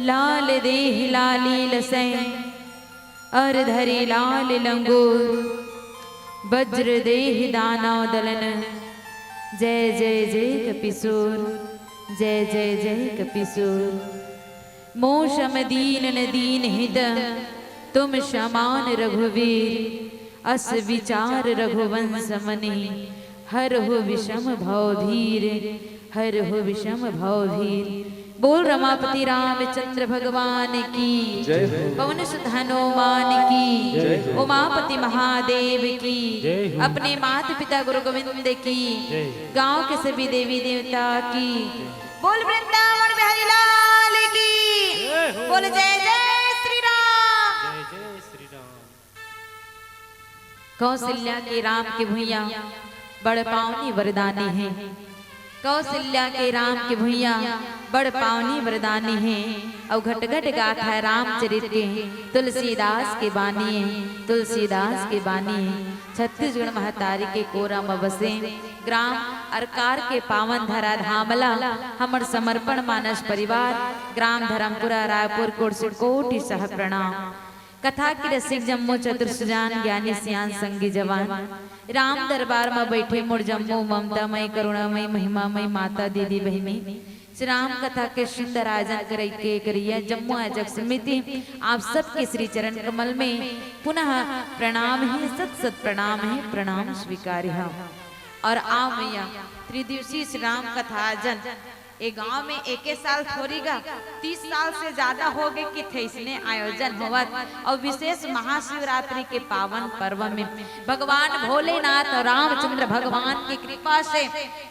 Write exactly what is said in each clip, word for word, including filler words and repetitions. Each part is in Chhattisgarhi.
लाल देह लाली लसै, अर धरे लाल लंगोर, बज्र देह दानव दलन। जय जय जय कपिसोर, जय जय जय कपिसोर। मो शम दीन न दीन हित, तुम शमान रघुवीर। अस विचार रघुवंश मनि, हरहु विषम भव भीर, हरहु विषम भव भीर। बोल रमापति रामचंद्र भगवान की, जय हो। पवन सुत हनुमान की, जय हो। उमापति महादेव की, जय हो। अपने माता पिता गुरु गोविंद की, जय हो। गांव के सभी देवी देवता की, बोल वृंदावन बिहारी लाल की, जय हो। बोल जय जय श्री राम। जय जय श्री राम। कौशल्या के राम के भुइयां बड़ पावनी वरदानी हे। कौशल्या के राम के भुइयां बड़ पावनी वरदानी हे। अउ घट घट गाथा रामचरित के तुलसीदास के बानी हे, तुलसीदास के बानी हे। छत्तीसगढ़ महतारी के कोरा म बसे ग्राम अरकार के पावन धरा धाम ला हमर समर्पण मानस परिवार ग्राम धरमपुरा रायपुर कोट से कोटि सह प्रणाम। कथा के रसिक जम्मो चतुर सुजान ज्ञानी सियान संगी जवान, राम दरबार म बइठे मोर जम्मो ममतामय करुणामय महिमामय माता दीदी बहिनी, श्री राम कथा के सुंदर आयोजन करई के करिया जम्मो आयोजक समिति, आप सबके श्री चरण कमल में पुनः प्रणाम हे, सत सत प्रणाम हे, प्रणाम स्वीकार हे। और आ मैया त्रिदिवसीय श्री राम कथा आयोजन ए गांव में एके साल थोरी गा, तीस साल से ज्यादा हो गए किथे इसने आयोजन होवत। और विशेष महाशिवरात्रि के पावन पर्व में भगवान भोलेनाथ और रामचंद्र भगवान की कृपा से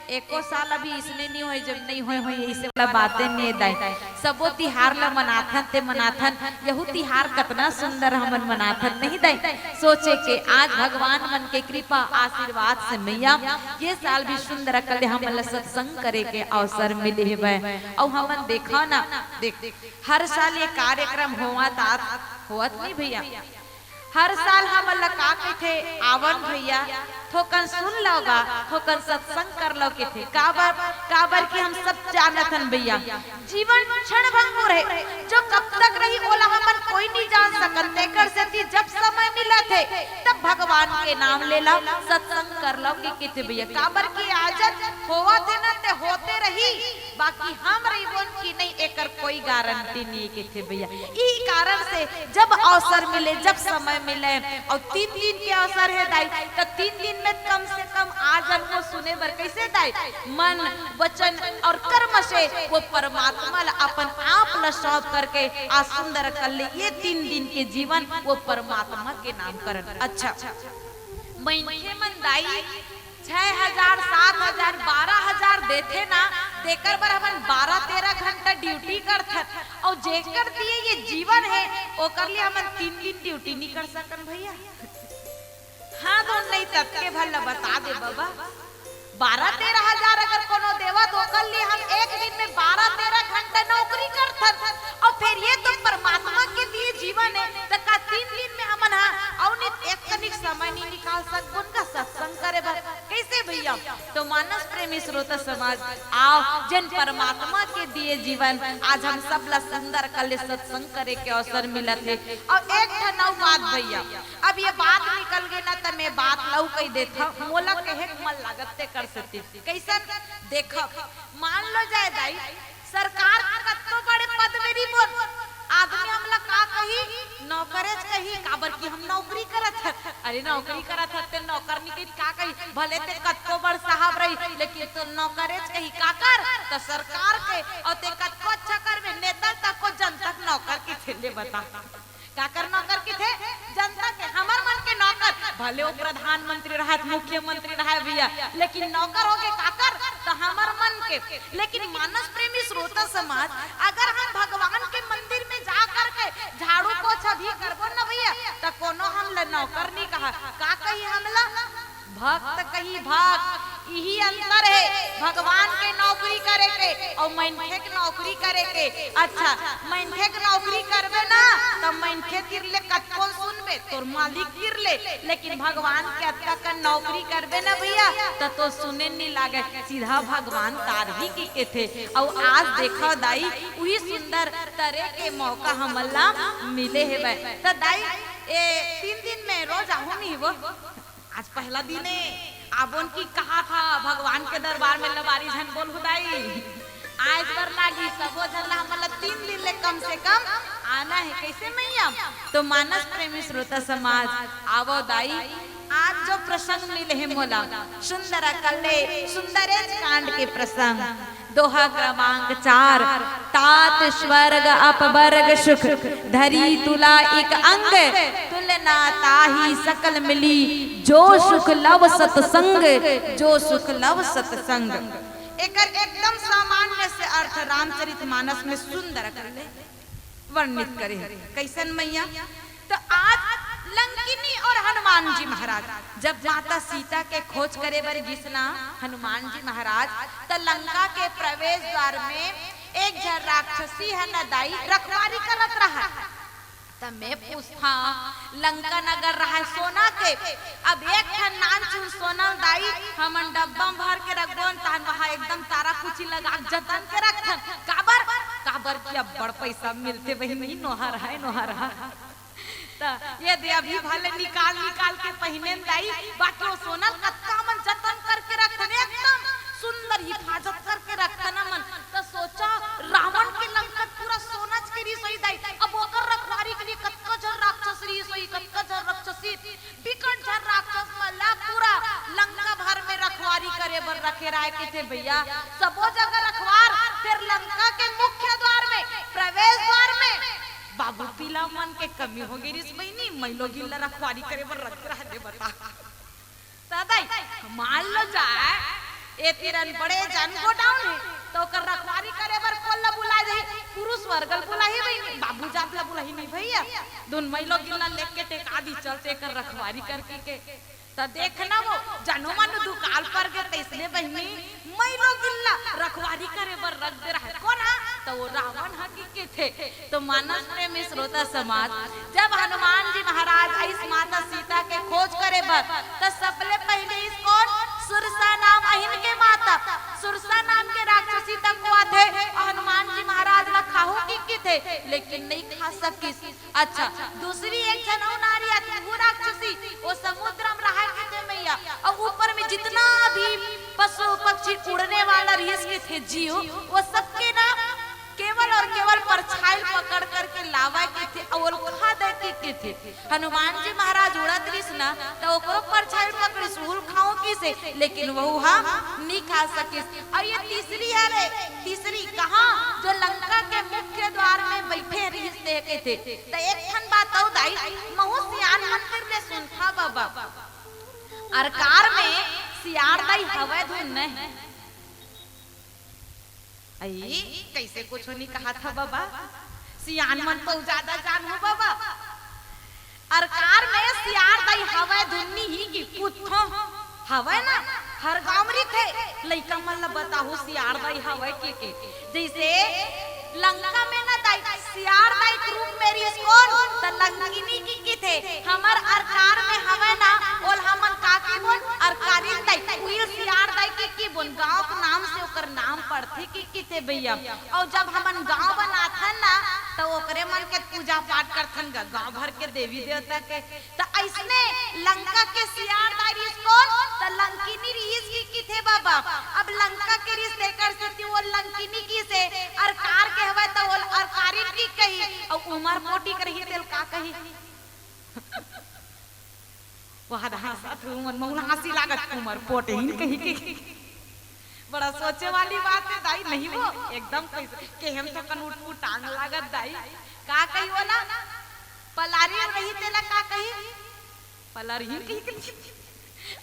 एको साल अभी इसने नहीं होए, जब नहीं होए होए इसे वाला बातें नहीं दाई। सबो तिहार ला मनाथन ते मनाथन, यहू तिहार कतना सुंदर हमन मनाथन नहीं दाई। सोचे के आज भगवान मन के कृपा आशीर्वाद से मैया ये साल भी सुंदर अकल ले हमन ला सत्संग करे के अवसर मिले हेवय। अउ हमन देखा ना, देख, हर साल ये कार्यक्रम होवत आत, होवत नहीं भैया, हर साल हमन ला का कहिथे, "आवन भैया, थोकन सुन लव गा, थोकन सत्संग कर लव," कहिथे। काबर, काबर कि हम सब जानत हन भैया, जीवन क्षण भंगुर हे, जो कब तक रही ओला हमन कोई नहीं जान सकन। तेकर सेती जब समय मिलत हे तब भगवान के नाम लेला, सत्संग कर लव कि कहिथे भैया, काबर कि आजन होवत हे ना ते होते रही, बाकी हम रहिबोन कि नहीं एकर कोई गारंटी नहीं कहिथे भैया। ई कारण से जब अवसर मिले, जब समय मिले और तीन दिन के अवसर हे दाई, तो तीन दिन में कम से कम आजन वो सुने बर कैसे दाई, मन, वचन और कर्म से वो परमात्मा ला अपन आप ला सौंप करके आज सुंदर कर ले ये तीन दिन के जीवन वो परमात्मा के नाम करन। अच्छा, मनखे मन दाई छह हजार, सात हजार, बारह हजार देथे ना, तेकर बर हमन बारह तेरह घंटा ड्यूटी करथन, अउ जेकर दिए ये जीवन हे, ओकर लिए हमन तीन दिन ड्यूटी नहीं कर सकन भैया। हाँ, तो नहीं तब के भला बता दे बाबा, बारह तेरह हजार अगर कोनो देवत, ओकर लिए हम एक दिन में बारह तेरह घंटा नौकरी करथन, अउ फिर ये तो परमात्मा के दिए जीवन हे, त का तीन दिन में हमन हा अउ नित एक कनिक समय नहीं निकाल सकबोन का सत्संग करे बर? कैसे भैया? तो मानस प्रेमी श्रोता समाज, आओ, जेन परमात्मा के दिए जीवन आज हम सब ला सुंदर कले सत्संग करे के अवसर मिलत हे। अउ एक ठन अउ बात भैया, अब ये बात निकल गे ना, त मैं बात लऊ कही देथव, मोला कहे के मन लागत ते कर सकती। कैसन? देखो, मान लो जाए दाई, सरकार के कतको बड़े पद में रहिबोन, आदमी हमला का कही? नौकरेच कही, काबर कि हम नौकरी करत हन। अरे नौकरी करत हन ते नौकर नहीं कही का कही? भले ते कतको बड़ साहब रही, लेकिन तो नौकरेच कही। काकर? तो सरकार के। अउ ते कतको अच्छा करबे, नेता तक को जनता के नौकर कहिथे, ले बता। काकर नौकर कहिथे? जनता के, हमर मन के नौकर। भले वो प्रधानमंत्री रहे, मुख्यमंत्री रहे भैया, लेकिन नौकर हो गे काकर? तो हमर मन के। लेकिन मानस प्रेमी श्रोता समाज, अगर हम भगवान के मंदिर में जा करके झाड़ू पोछा भी करबो ना भैया, तो कोनो हमला नौकर नहीं कहा। का कही हमला? भक्त कही भक्त। इही अंतर हे भगवान के नौकरी करे के अउ मनखे के नौकरी करे के। अच्छा, मनखे के नौकरी करबे ना, त मनखे तीर ले कतको सुनबे तोर मालिक तीर ले, लेकिन भगवान के अतका कन नौकरी करबे ना भैया, त तो सुने नी लागे, सीधा भगवान तारही की केथे। अउ आज देखव दाई, उही सुंदर तरे के मौका हमन ला मिले हेवय। त दाई, ए तीन दिन में रोज आहू नहीं वो? आज पहला दिन हे, आबोन की कहा था भगवान के दरबार में लबारी झन बोल हुदाई। आज बर लागी सबो झन ला, हमन ला तीन दिन ले कम से कम आना हे। कैसे मैया? तो मानस प्रेमी श्रोता समाज, आवो दाई, आज जो प्रसंग मिले हे मोला, सुंदर कल्ले सुंदरेच कांड के प्रसंग, दोहा क्रमांक चार, तात स्वर्ग अपवर्ग सुख, धरी तुला एक अंग, तुलना ताहि सकल मिली, जो सुख लव सतसंग, जो सुख लव सतसंग। एकर एकदम सामान्य से अर्थ रामचरित मानस में सुंदर कल्ले वर्णित करे हे। कैसन मैया? तो आज लंकिनी और हनुमान जी महाराज जब माता सीता के खोज करे बर गिस ना हनुमान जी महाराज, त लंका के प्रवेश द्वार में एक झन राक्षसी ह न दाई रखवारी करत रहा। त मैं पूछता, लंका नगर रहा सोना के, अब एक ठन नानचुन सोना दाई हमन डब्बा म भर के रखबोन, तहन वहां एकदम तारा कुची लगा के जतन के रखथन। काबर? काबर कि अब्बड़ पैसा मिलथे बहिनी, नोहा रहा, नोहा रहा। त ये दे अभी भले निकाल निकाल के पहिने दाई, बाकी वो सोना ल कतका हमन जतन करके रखथन, एकदम सुंदर हिफाजत करके रखथन हमन। त सोचा, रावण के लंका पूरा सोनाच के रिहिस होही दाई, अब ओकर रखवारी के लिए कतका झन राक्षस रिहिस होही, कतका झन राक्षसी, बिकट झन राक्षस मन ला पूरा लंका भर में रखवारी करे बर रखे रहे के थे भैया। सबो जगह रखवार, फेर लंका के मुख्य द्वार में, प्रवेश द्वार में बाबू पीला मन के कमी हो गई रिस बहिनी, मैलो गिल्ला रखवारी करे बर रखे रहे दे बता। त दाई, मान लो जाए, ए तीरन बड़े जन गोडाउन हे, त ओकर रखवारी करे बर कोन ला बुलाए जाही? पुरुष वर्ग ला बुलाही बहिनी, बाबू जात ला बुलाही नहीं भैया। दुन मैलो गिल्ला लेके टेका दी चलते एकर रखवारी करके के। त देखना वो, जनो मनो दुकाल पर गे तइसने बहिनी, मैलो गिल्ला रखवारी करे बर रख दे रहा। कोन हा? त वो रावण हा कि केथे। तो मानस प्रेमी श्रोता समाज, जब हनुमान जी महाराज आइस माता सीता के खोज करे बर, त सबले पहिले इस कोन? सुरसा नाम अहिन के माता, सुरसा नाम के राक्षसी तक को आथे, अउ हनुमान जी महाराज ला खाहू कि किथे, लेकिन नहीं खा सकिस। अच्छा, दूसरी एक झन अउ नारी आथे, वो राक्षसी, वो समुद्र में रहा किथे मैया, अउ ऊपर में जितना भी पशु पक्षी उड़ने वाला रिहिस किथे जीव, वो सबके ना केवल और केवल परछाई पकड़ करके लावय किथे, अउ ओला खा दे के किथे। हनुमान जी महाराज उड़त रिहिस ना, त ओकरो परछाई पकड़िस, उहू ल खाहूं किसे, लेकिन वहू हा नी खा सकिस। अउ ये तीसरी हरे, तीसरी कहाँ, जो लंका के मुख्य द्वार में बइठे रिहिस ते किथे। त एक ठन बात अउ दाई, महू सियान मन तीर ले सुनथा बाबा, अरकार में सियार दाई हवय धुन नहीं। अई, कइसे कुछो नी कहा था बाबा? सियान मन तो जादा जानहू बाबा। अरकार में सियार दाई हवय धुन नहीं कि कुत्थो हवय ना, हर गांव में रिथे। लइका मन ला बताहू सियार दाई हवय के के। जइसे लंका में ना दाई, सियार दाई के रूप में रिहिस कोन? त लंकिनी कि किथे, हमर अरकार में हवय ना, ओला हमन का कहिबोन? अरकारिन दाई। उही सियार दाई के कहिबोन, गांव के नाम से ओकर नाम पड़थे कि किथे भैया। अउ जब हमन गांव बनाथन ना, त ओकरे मन के पूजा पाठ करथन ग, गांव भर के देवी देवता के। त अइसने लंका के सियार दाई रिहिस कोन? त लंकिनी रिहिस कि किथे बाबा। अब लंका के रिहिस तेकर सेती वो लंकिनी किसे, अरकार के हवय त वो अरकारिन कि कही, अउ उमर कोटी के रही तेल का कही? वहां हंसत हूं, मन मौला हंसी लागत, उमर पोटहीन कही के। बड़ा सोचे वाली बात हे दाई, नहीं वो एकदम कैसे के हम तो कनूट टांग लागत दाई। का कही वो ना? पलारी रही तेला का कही? पलारी ही कही, कही।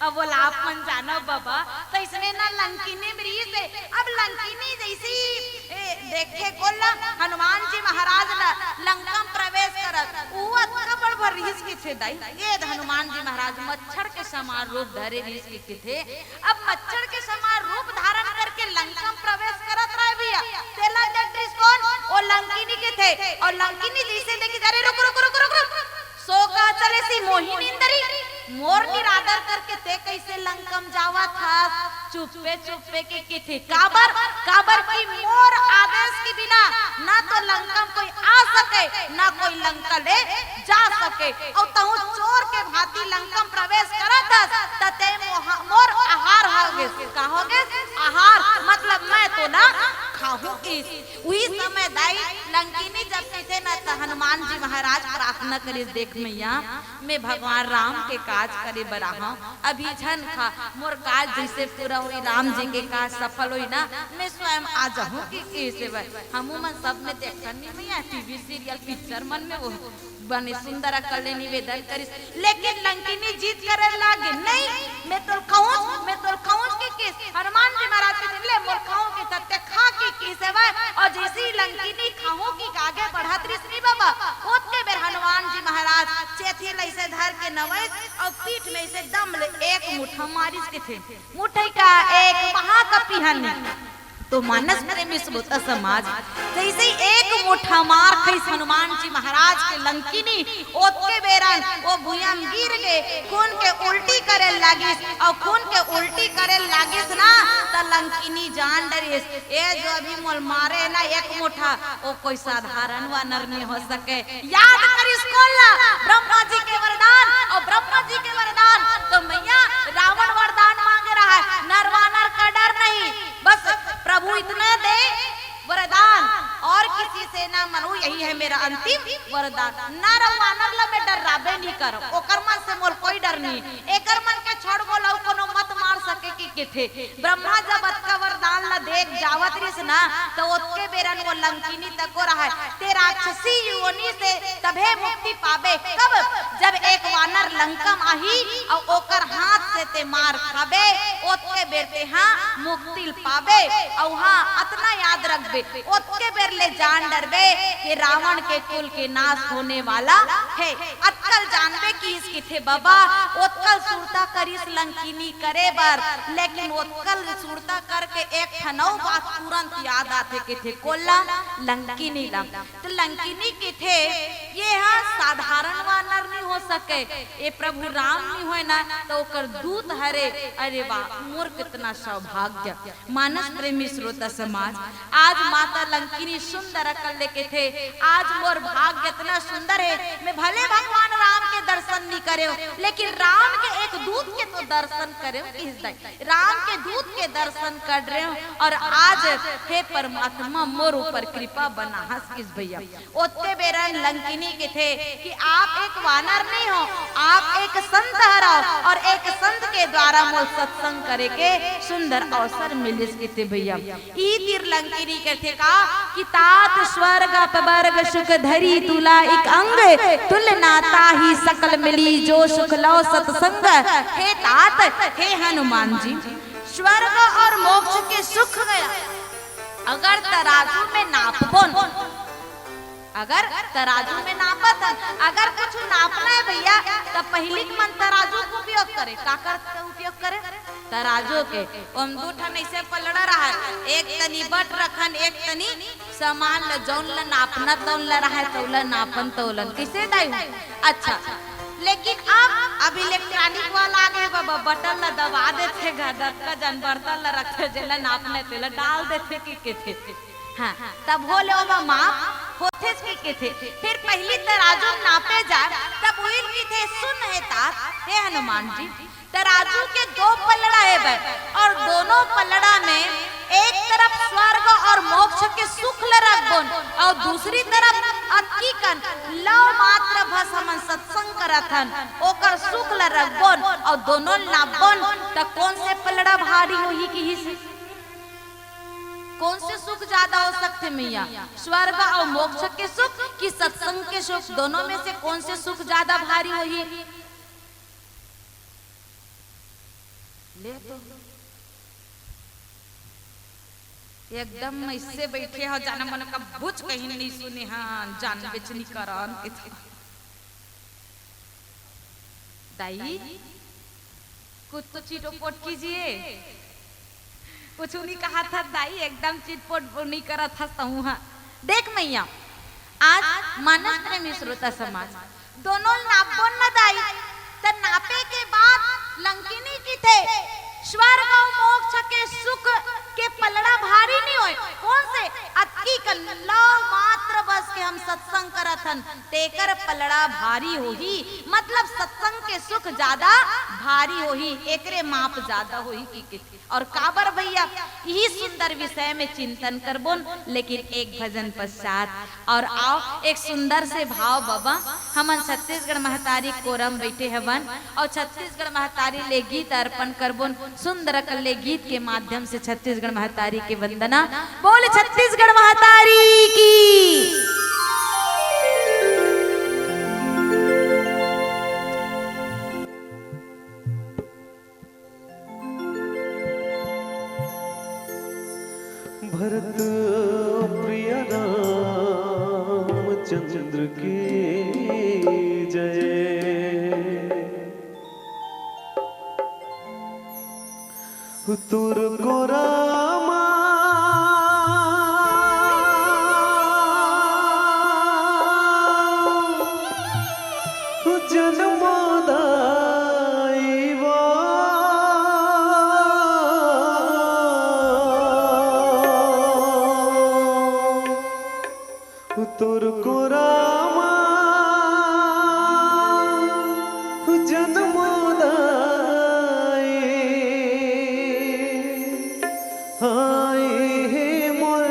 अब बोला आप मन जानो बाबा, त इसने ना लंकिनी में रिहिस हे। अब लंकिनी जइसे ही, ए, देखे कोन ला हनुमान जी महाराज ला लंका में प्रवेश करत, वो अतका बड़ भर रिहिस कि कथे दाई, ये हनुमान जी महाराज मच्छर के समान रूप धरे रिहिस के कथे। अब मच्छर के समान रूप धारण करके लंका में प्रवेश करत रहे भैया, तेला डरिस कौन? ओ लंकिनी कथे। और लंकिनी जैसे देखी, "अरे रुक, रुक, रुक, रुक, रुक।" सो का चले सी मोहिनी इंदरी, मोर निरादर करके ते कैसे लंका में जावत हस? चुप्पे चुप्पे के कथे। काबर? काबर कि मोर आदेश के बिना ना तो लंका में कोई आ सके, ना कोई लंका ले जा सके। अउ तहूँ चोर के भांति लंका में प्रवेश करत हस, त ते मोहा-, मोर आहार होगेस। का होगेस? आहार। मतलब मैं तो ना खाहूं किस। उही समय दाई लंकिनी जब कथे ना, त हनुमान जी महाराज प्रार्थना करिस, "देख मैया, मैं भगवान राम के काज करे बर आहंव, अभी झन खा, मोर काज जैसे पूरा होई, राम जी के काज सफल होई ना, मैं स्वयं आ जाहूं" कि कहिस हे। हमू मन सब में देखन नहीं भैया, टीवी सीरियल, पिक्चर मन में वो बने सुंदर अकल ले निवेदन करिस, लेकिन लंकिनी जिद करे लागे, "नहीं, मैं तोल खाहूं, मैं तोल खाहूं" कि कहिस। हनुमान जी महाराज कथे, "ले मोर खाहूं" कि सत्य खा कि कहिस हे। और जैसे ही लंकिनी खाहूं कि आगे बढ़त रिहिस नी बाबा, ओतके बेर हनुमान जी महाराज चेथी ल ऐसे धर के नवइस और पीठ में ऐसे दम ले एक मुठा मारिस कथे। मुठई का एक महाकपि हन। तो मानस प्रेमी श्रोता समाज, जैसे ही एक मुठा मार खइस हनुमान जी महाराज के लंकिनी, ओतके बेरन वो भुइयां म गिर गे, खून के उल्टी करे लागिस, और खून के उल्टी करे लागिस ना, त लंकिनी जान डरिस, "ए जो अभी मोल मारे ना एक मुठा, वो कोई साधारण वानर नहीं हो सके।" याद करिस कोन ला? ब्रह्मा जी के वरदान। और ब्रह्मा जी के वरदान तो मैया रावण वरदान मांगे रहा है, नर वानर का डर नहीं, बस प्रभु इतना दे वरदान, और किसी से ना मरूं, यही है मेरा अंतिम वरदान। नर वानर ला मैं डर्राबे नहीं करो, ओकर मन से मोर कोई डर नहीं। एकर मन के छोड़ बोलाऊ, कोनो मत मार सके कि कथे। ब्रह्मा जब अतका वरदान ला देख जावत रिहिस ना, त ओतके बेरन वो लंकिनी तको रहय, "ते राक्षसी योनि से तभे मुक्ति पाबे।" कब? जब एक वानर लंका म आही अउ ओकर हाथ से ते मार खाबे, ओतके बेर तेहा मुक्ति ल पाबे। अउ हाँ, अतना याद रखबे, ओतके बेर ले जान डरबे कि रावण के कुल के नाश होने वाला हे। अतकल जानबे किहिस कथे बबा, ओतकल सुरता करिस लंकिनी करे बर, लेकिन ओतकल सुरता करके एक ठन अउ बात तुरंत याद आथे कथे, कोन ला? लंकिनी ला। त लंकिनी कथे, "ये हा साधारण वानर नहीं हो सके, ये प्रभु राम नहीं होय ना, त ओकर दूत हरे।" अरे वाह, मोर कितना सौभाग्य। मानस प्रेमी श्रोता समाज, आज माता लंकिनी सुंदर अकल ले कथे, "आज मोर भाग्य इतना सुंदर हे, मैं भले भगवान राम के दर्शन नहीं करेंव, लेकिन राम के एक दूत के तो दर्शन करेंव" किहिस दाई। राम के दूत के दर्शन कर रहे हो और आज हे परमात्मा मोर ऊपर कृपा बनाहस किहिस भैया। ओतके बेरन लंकिनी कथे कि आप एक वानर नहीं हो, आप एक संत हरव और एक संत के द्वारा मोर सत्संग करे के सुंदर अवसर मिलिस कथे भैया। ई तीर लंकिनी कथे का कि तात स्वर्ग अपवर्ग सुख धरी तुला इक अंग, तुल नाता ही सकल मिली जो सुख लव सत्संग। हे तात, हे हनुमान जी, स्वर्ग और मोक्ष के सुख गया। अगर तराजू में नापबोन, अगर तराजू में नापत हन, अगर कुछ नापना है भैया, त पहिली के मन तराजू के उपयोग करे। काकर के उपयोग करे? तराजू के। ओम दू ठन ऐसे पलड़ा रहा है, एक तनी बट रखन, एक तनी सामान ल, जौन ल नापना तौन ल रहा है, तौला नापन तौलन। कैसे दाई? अच्छा, लेकिन अब, अब इलेक्ट्रॉनिक वाला आ गए बाबा, बटन ला दबा देथे, घर का जन बर्तन ला रखथे, जेला नापना है, तेला डाल देथे कि कथे। हाँ, तब होले ओमा माप होथेच कि कथे। फिर पहिली तराजू नापे जाए, तब उहिल कथे, "सुन हे तात, हे हनुमान जी, तराजू के दो पलड़ा हे बर, और दोनों पलड़ा में एक तरफ स्वर्ग और मोक्ष के सुख ल रखबोन, और दूसरी तरफ अतकी कन लव मात्र भस हमन सत्संग करत हन, ओकर सुख ल रखबोन, और दोनों ल नापबोन, त कौन से पलड़ा भारी होही?" किहिस। कौन से सुख ज्यादा हो सकथे मैया, स्वर्ग और मोक्ष के सुख कि सत्संग के सुख? दोनों में से कौन से सुख ज्यादा भारी होही? ले तो एकदम ऐसे बैठे हो, जाना मन का बुझ कहीं नहीं सुने, हाँ, जान बेचनी करन के था। दाई, कुछ तो चिटोपोट कीजिए। कुछ नहीं कहा था दाई, एकदम चिटपोट नहीं करा था सहू हा। देख मैया, आज मानस प्रेमी श्रोता समाज, दोनों नापबोन न दाई, त नापे के बाद लंकिनी किथे, स्वर्ग अउ मोक्ष के सुख के पलड़ा भारी नहीं होय। कौन से? अतकी कन लव मात्र बस के हम सत्संग करत हन, तेकर पलड़ा भारी होही, मतलब सत्संग के सुख ज्यादा भारी होही, एकरे माप ज्यादा होही की के। और काबर भैया, यही सुंदर विषय में चिंतन करबोन, लेकिन एक भजन पश्चात। और आओ, एक सुंदर से भाव बाबा, हमन छत्तीसगढ़ महतारी कोरम बैठे हवन और छत्तीसगढ़ महतारी ले गीत अर्पण करबोन। सुंदर कल्ले गीत के माध्यम से छत्तीसगढ़ महतारी के वंदना। बोल छत्तीसगढ़ महतारी की। भरत प्रिय रामचंद्र की जय। तोर को रामा जन्मोदाई वो। तोर को रामा जन्मोदाई हाय हे मोर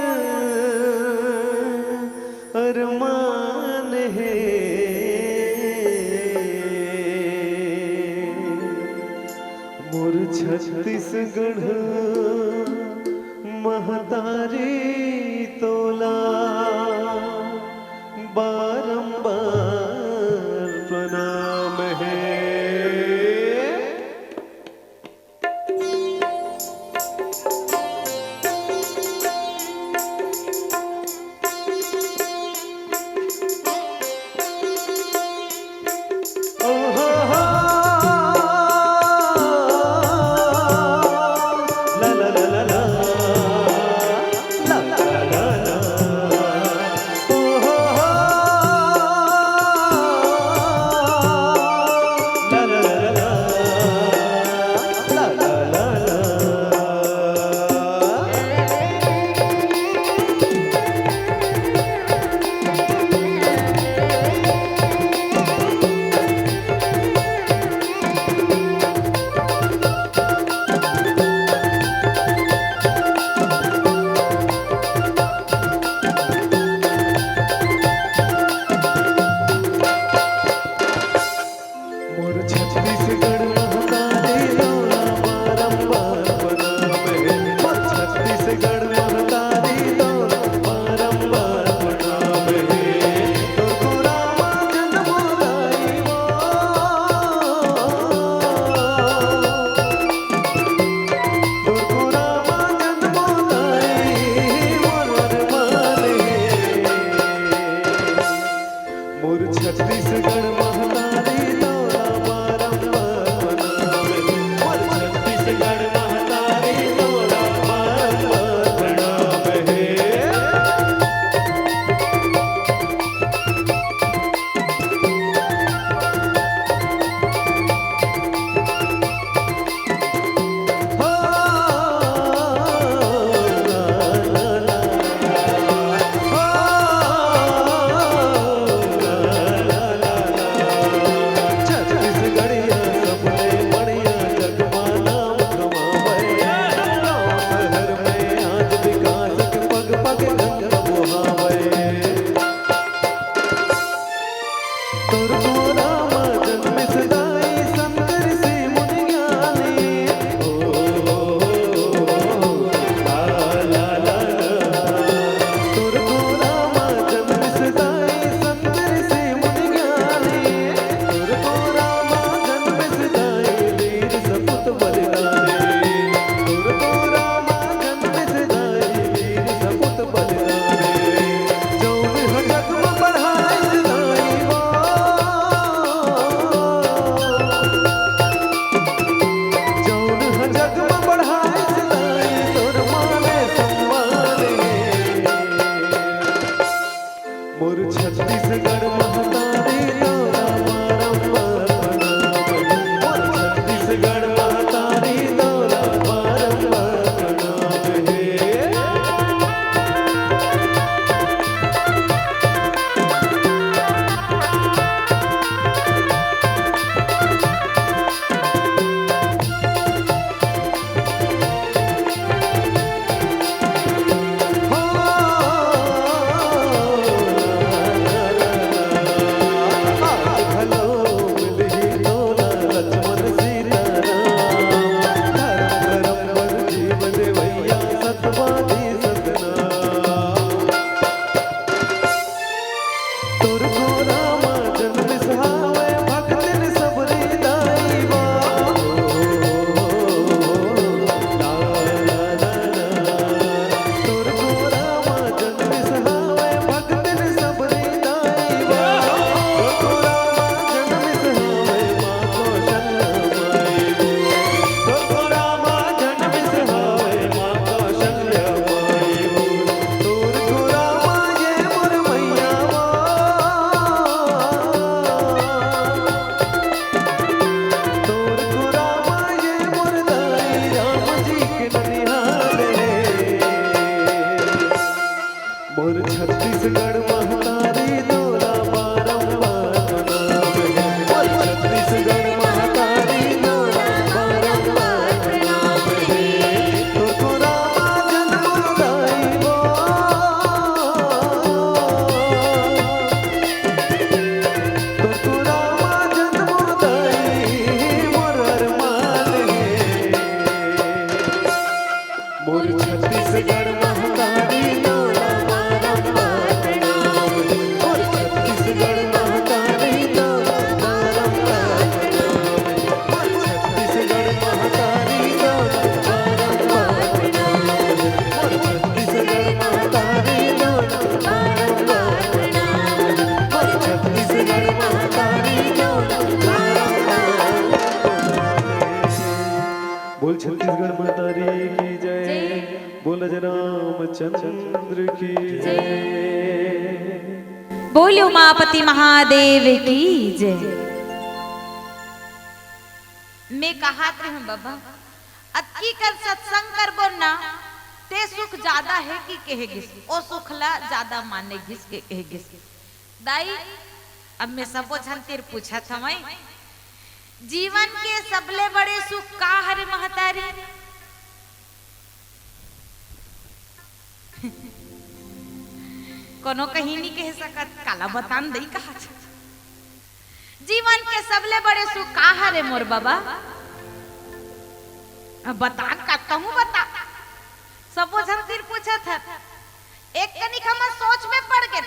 अरमान हे। मोर छत्तीसगढ़ महतारी तोला बारंबार प्रणाम हे। छत्तीसगढ़ महतारी तोला बारंबार प्रणाम हे। मोर छत्तीसगढ़ महतारी तोला बारंबार प्रणाम हे। तोर गोरा मा जन्मिस हावय भक्तन सबरी दाई बा। ला, ला, ला, ला। तोर गोरा मा जन्मिस हावय भक्तन सबरी दाई बा। तोर गोरा मा जन्मिस हावय माँ कौशल्या माई बा। तोर गोरा मा जन्मिस हावय माँ कौशल्या माई बा। तोर गोरा मा ये मोर मैया बा। तोर गोरा मा ये मोर दाई राम जी के ननिहाल हे। मोर छत्तीसगढ़ महतारी तोला बारंबार प्रणाम हे। मोर छत्तीसगढ़ महतारी तोला बारंबार प्रणाम हे। तोर गोरा मा जन्म दाई बा। तोर गोरा मा जन्म दाई मोर अरमान हे। मोर छत्तीसगढ़ महतारी तोला बारंबार प्रणाम हे। मोर छत्तीसगढ़ महतारी तोला बारंबार प्रणाम हे। मोर छत्तीसगढ़ महतारी तोला बारंबार प्रणाम हे। मोर छत्तीसगढ़ महतारी तोला बारंबार प्रणाम हे। मोर छत्तीसगढ़ महतारी तोला बारंबार। बोल छत्तीसगढ़ महतारी की जय। जय। बोल राजा रामचंद्र की जय। बोल उमापति महादेव की जय। मैं कहत रहूं बाबा, अतकी कन सत्संग करबो ना, ते सुख जादा हे कि कहे गिस, ओ सुख ला जादा माने गिस के कहे गिस। दाई, अब मैं सबो झन तीर पूछत हवंय, जीवन के सबले बड़े सुख का हरे महतारी? कोनो कहीं नहीं कह सकत, काला बतान दई कहा। जीवन के सबले बड़े सुख का हरे मोर बाबा? अब बतान का कहूँ बता। सबो झन तीर पूछत हन। एक कनिक हमन सोच में पड़ गेन।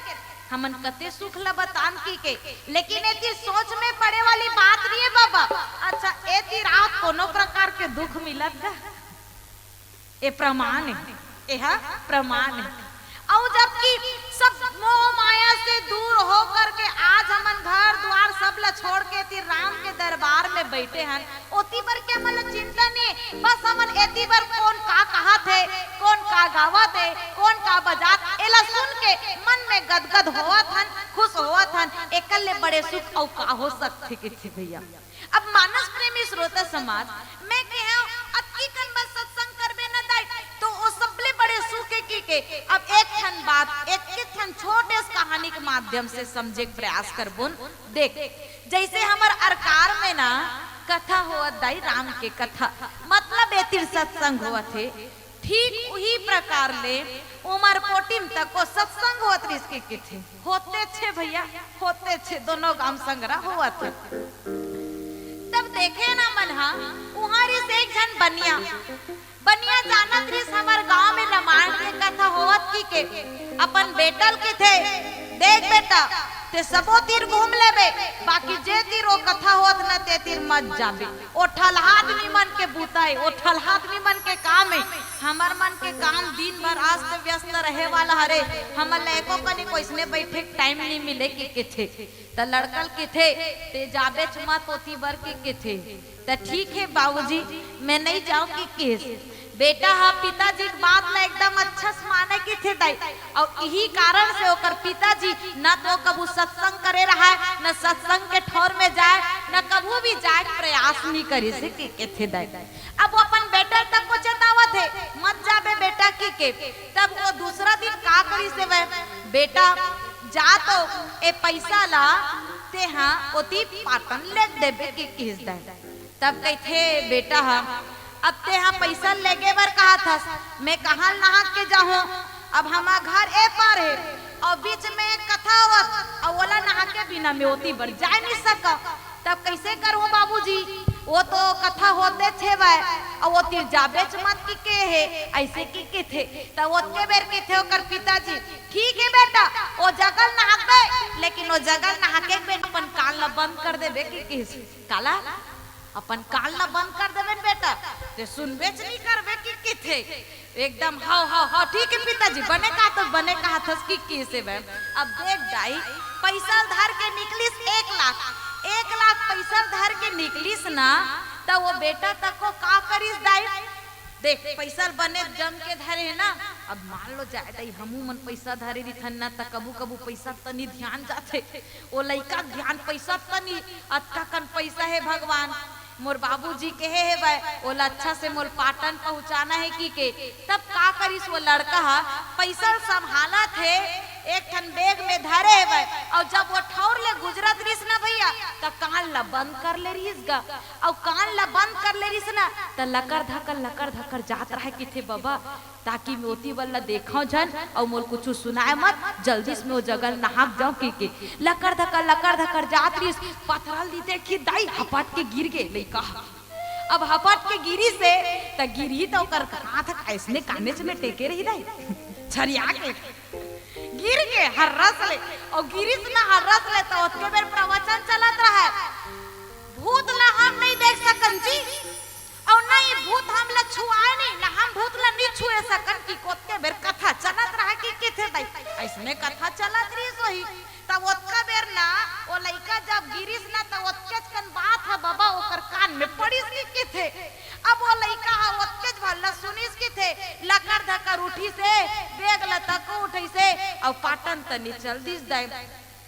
हमन कते सुख ल बतान की के, लेकिन एती सोच में पड़े वाली बात नहीं है बाबा। अच्छा, एती रात कोनो प्रकार के दुख मिलत गा? ए प्रमाण है, एहा प्रमाण है। अउ जबकि सब मोह माया से दूर हो करके आज हमन घर द्वार सब ल छोड़ के एती राम के दरबार में बैठे हन, ओती बर के हमन ल चिंता नहीं, बस हमन एती बर कोन का कहत हे, कोन का गावत हे, कोन का बजात, एला सुन के मन में गदगद होवत हन, खुश होवत हन। एकर ले बड़े सुख अउ का हो सकथे, कथे भैया। अब मानस प्रेमी श्रोता समाज, मैं कहे अतकी कन बस सत्संग करबे न दाई, तो ओ सबले बड़े सुख हे की के। अब एक ठन बात, एक, एक ठन छोटे से कहानी के माध्यम से समझे के प्रयास करबोन। देख, जैसे हमर अरकार में ना कथा होवत दाई, राम के कथा, मतलब ए तीर सत्संग होवत हे, ठीक उही प्रकार ले उमरकोटी म तको सत्संग होवत रिहिस के किथे। होते छे भैया, होते छे, दोनों गांव संगरा होवत हे। तब देखे ना मन हा, उहाँ रिहिस एक झन बनिया, बनिया जानत रिहिस हमर गांव में रामायण के कथा होवत की के, अपन बेटा ल किथे, "देख बेटा, ते सबो तीर घूम लेबे, बाकी जे तीर ओ कथा होवत न ते तीर मत जाबे। ओ ठलहा आदमी मन के बूता ए, ओ ठलहा आदमी मन के काम ए, हमर मन के काम दिन भर अस्त व्यस्त रहे वाला हरे, हमन ल एको कनी कोइसने बैठे के टाइम नहीं मिले," की किथे। त लड़का ल किथे, "ते जाबेच मत ओती बर," की किथे। त "ठीक हे बाबूजी, मैं नहीं जाऊं," की किस। बेटा ह पिताजी के बात ला एकदम अच्छा से माने कथे दाई, अउ इही कारण से ओकर पिताजी न तो कभू सत्संग करे रहय, न सत्संग के ठौर में जाय, न कभू भी जाय के प्रयास नहीं करिस हे कथे दाई। अब वो अपन बेटा तक को चेतावत हे, "मत जाबे बेटा" कहिके। तब वो दूसरा दिन का करिस हे वह, "बेटा जा तो ए पैसा ला तेहा ओती पाटन लेग देबे" कहिस दाई। तब कहिथे बेटा ह, "अब तेहा पैसा लेगे बर कहत हस, मैं कहाँ नहा के जाहूँ? अब हमार घर ए पार हे, अउ बीच में कथा होवत, अउ ओला नहा के बिना मैं ओती बर जाय नहीं सकव।" तब कइसे करहूँ बाबूजी, वो तो कथा होतेच हेवय, अउ ओती जाबेच मत कहिके हे, अइसे कहिथे। तब ओतके बेर कहिथे ओकर पिताजी, "ठीक हे बेटा, वो जगह ल नहाबे, लेकिन वो जगह ल नहा के बेर अपन कान ला बंद कर देबे" कहिस। काला? "अपन कान ला बंद कर देबे न बेटा, ते सुनबेच नहीं करबे" कहिथे। एकदम, "हव, हव, हव, ठीक हे पिताजी, बने कहत हस, बने कहत हस" कहिस हे वह। अब देख दाई, पैसा धर के निकलिस एक लाख, एक लाख पैसा धर के निकलिस ना, त वो बेटा तक को का करिस दाई? देख, पैसा बने जम के धरे हे ना, अब मान लो जाय दाई, हमू मन पैसा धरे रिथन ना, त कभू कभू पैसा तनी ध्यान जाथे, वो लइका ध्यान पैसा तनी, अतका कन पैसा हे भगवान, मोर बाबूजी कहे हेवय, ओला अच्छा से मोर पाटन पहुँचाना हे कहिके। तब का करिस वो लड़का ह, पैसा ल संभालत हे, एक ठन बैग में धरे हेवय, अउ जब वो ठौर ले गुजरत रिस ना भैया, त कान ला बंद कर ले रिस गा, अउ कान ला बंद कर ले रिस ना, त लकर धकर लकर धकर जात रहय कहिथे बबा, ताकि मैं ओती बर ला देखव झन अउ मोर कुछु सुनाय मत, जल्दी से मैं ओ जगह ल नहा के जाव कहिके। लकर धकर लकर धकर जात रिस, पथरा ल देखिस दाई, हपट के गिर गे लइका ह। अब हपट के गिरिस हे, त गिरही त ओकर हाथ ह अइसने कानेच में टेके रही दाई, छरिया के गिर गे हर्रस ले, अउ गिरिस ना हर्रस ले, त ओतके बेर प्रवचन चलत रहय, "भूत ला हम नहीं देख सकन जी, अउ नहीं भूत हमला छुआय नहीं, ना हम भूत ला नहीं छुए सकन" कहिके ओतके बेर कथा चलत रहय कहिथे दाई, अइसने कथा चलत रिस होही। तब ओतका बेर ना, वो लइका जब गिरिस ना, त ओतकेच कन बात ह बबा ओकर कान में पड़िस कहिथे। अब वो लइका ह ओतकेच भर ला सुनिस कहिथे, लकर धकर उठिस हे, बैग ला तको उठइस हे, अउ पाटन तनी चल दिस दाई।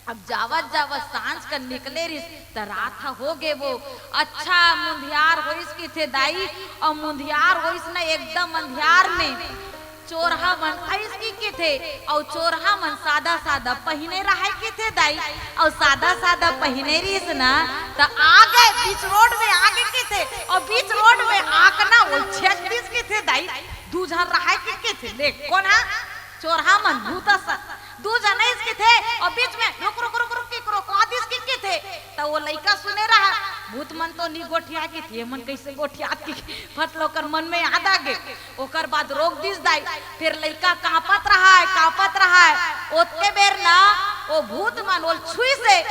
अब जावत जावत सांझ कन निकले रिस, त रात ह हो गे वो। अच्छा मुंधियार होइस कहिथे दाई, अउ मुंधियार होइस ना एकदम अंधियार में। चोरहा मन अइस कहिथे, अउ चोरहा मन सादा सादा पहिने रहय कहिथे दाई, अउ सादा सादा पहिने रिस ना, त आगे बीच रोड में आगे कहिथे, अउ बीच रोड में आके ना वो छेक दिस कहिथे दाई, दू झन रहय कहिथे, देख कोन ह? चोरहा मन भूत असन। दू झन अइस कहिथे, अउ बीच में रुक, रुक, रुक, रुक, कहिके रोकवा दिस कहिथे। त वो लइका सुने रहय, "भूत मन तो नी गोठियाय" कहिथे, "ये मन कइसे गोठियात?" कहिके फट ले ओकर मन में याद आ गे। ओकर बाद रोक दिस दाई। फेर लइका कांपत रहय, कांपत रहय। ओतके बेर ना, वो भूत मन ओला छुइस हे।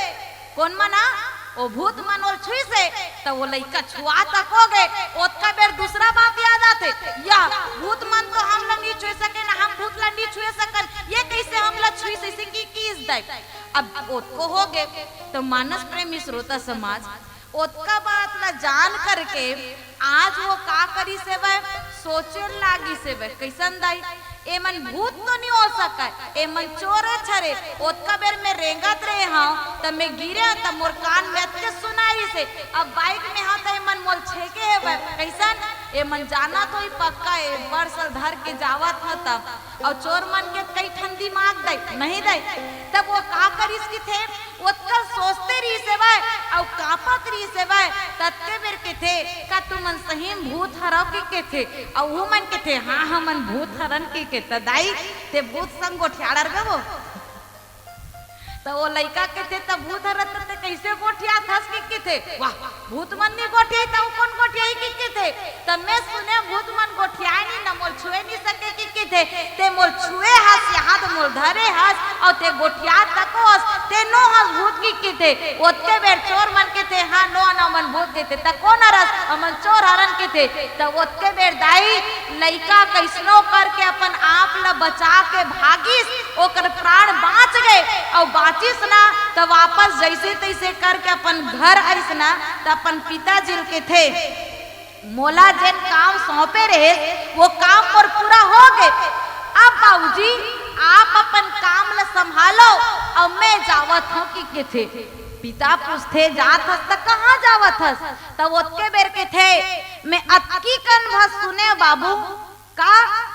कोन मन ह? वो भूत मन ओला छुइस हे, त वो लइका छुआ तको गे। ओतका बेर दूसरा बात याद आथे, "यह भूत मन तो हमला नी छुए सके, ना हम भूत ला नी छुए सकन, ये कइसे हमला छुइस?" अइसे कहिके किस दाई। अब ओतको हो गे, त मानस प्रेमी श्रोता समाज, ओतका बात ला जान करके आज वो का करिस हेवय, सोचे लागिस हेवय, कइसन दाई, "एमन भूत तो नी हो सकय, एमन चोरेच हरे।" ओतका बेर में रेंगत रहे हंव, त में गिरे हंव, त मोर कान में अतके सुनाइस हे। अब बाइक में हंव, त एमन मोला छेके हेवय। कइसन? एमन जानत होही पक्का, ए बड़ सल धर के जावत हंव त। अउ चोर मन के कई ठन दिमाग दाई, नहीं दाई? तब वो का करिस कहिथे, ओतका सोचते रिहिस हेवय, अउ कांपत रिहिस हेवय, ततके बेर कहिथे, "का तुमन सही म भूत हरव?" कहिके कहिथे, अउ उमन कहिथे, "हाँ, हमन भूत हरन।" कहिके कहिथे, "त दाई, ते भूत संग गोठियाड़र गा वो?" त वो लइका कहिथे, "त भूत हरन त ते कइसे गोठियात हस?" कहिके कहिथे, "वाह, भूत मन नी गोठियाही, त अउ कोन गोठियाही?" कहिके कहिथे, "त में सुने भूत मन गोठियाय नी, न मोला छुए नी सके।" कहिके कहिथे, "ते मोला छुए हस, ये हाथ मोला धरे हस, अउ ते गोठियात तको हस, ते नो हस भूत?" कहिके कहिथे। ओतके बेर चोर मन कहिथे, "हाँ, नो, नो, हमन भूत।" कहिथे, "त कोन हरस?" "हमन चोर हरन।" कहिथे। त ओतके बेर दाई, लइका कइसनो करके अपन आप ल बचा के भागिस, ओकर प्राण बाँच गे, अउ बाँचिस ना, त वापस जइसे तइसे करके अपन घर आइस ना, त अपन पिताजी ल कहिथे, मोला जेन काम सौंपे रहे, वो काम मोर पूरा हो गे। अब बाबूजी, आप अपन काम ल संभालो, अउ मैं जावत हंव," कि कथे। पिता पूछथे, "जात हस त कहाँ जावत हस?" त ओतके बेर कथे, "मैं अतकी कन भर सुने बाबू।" का?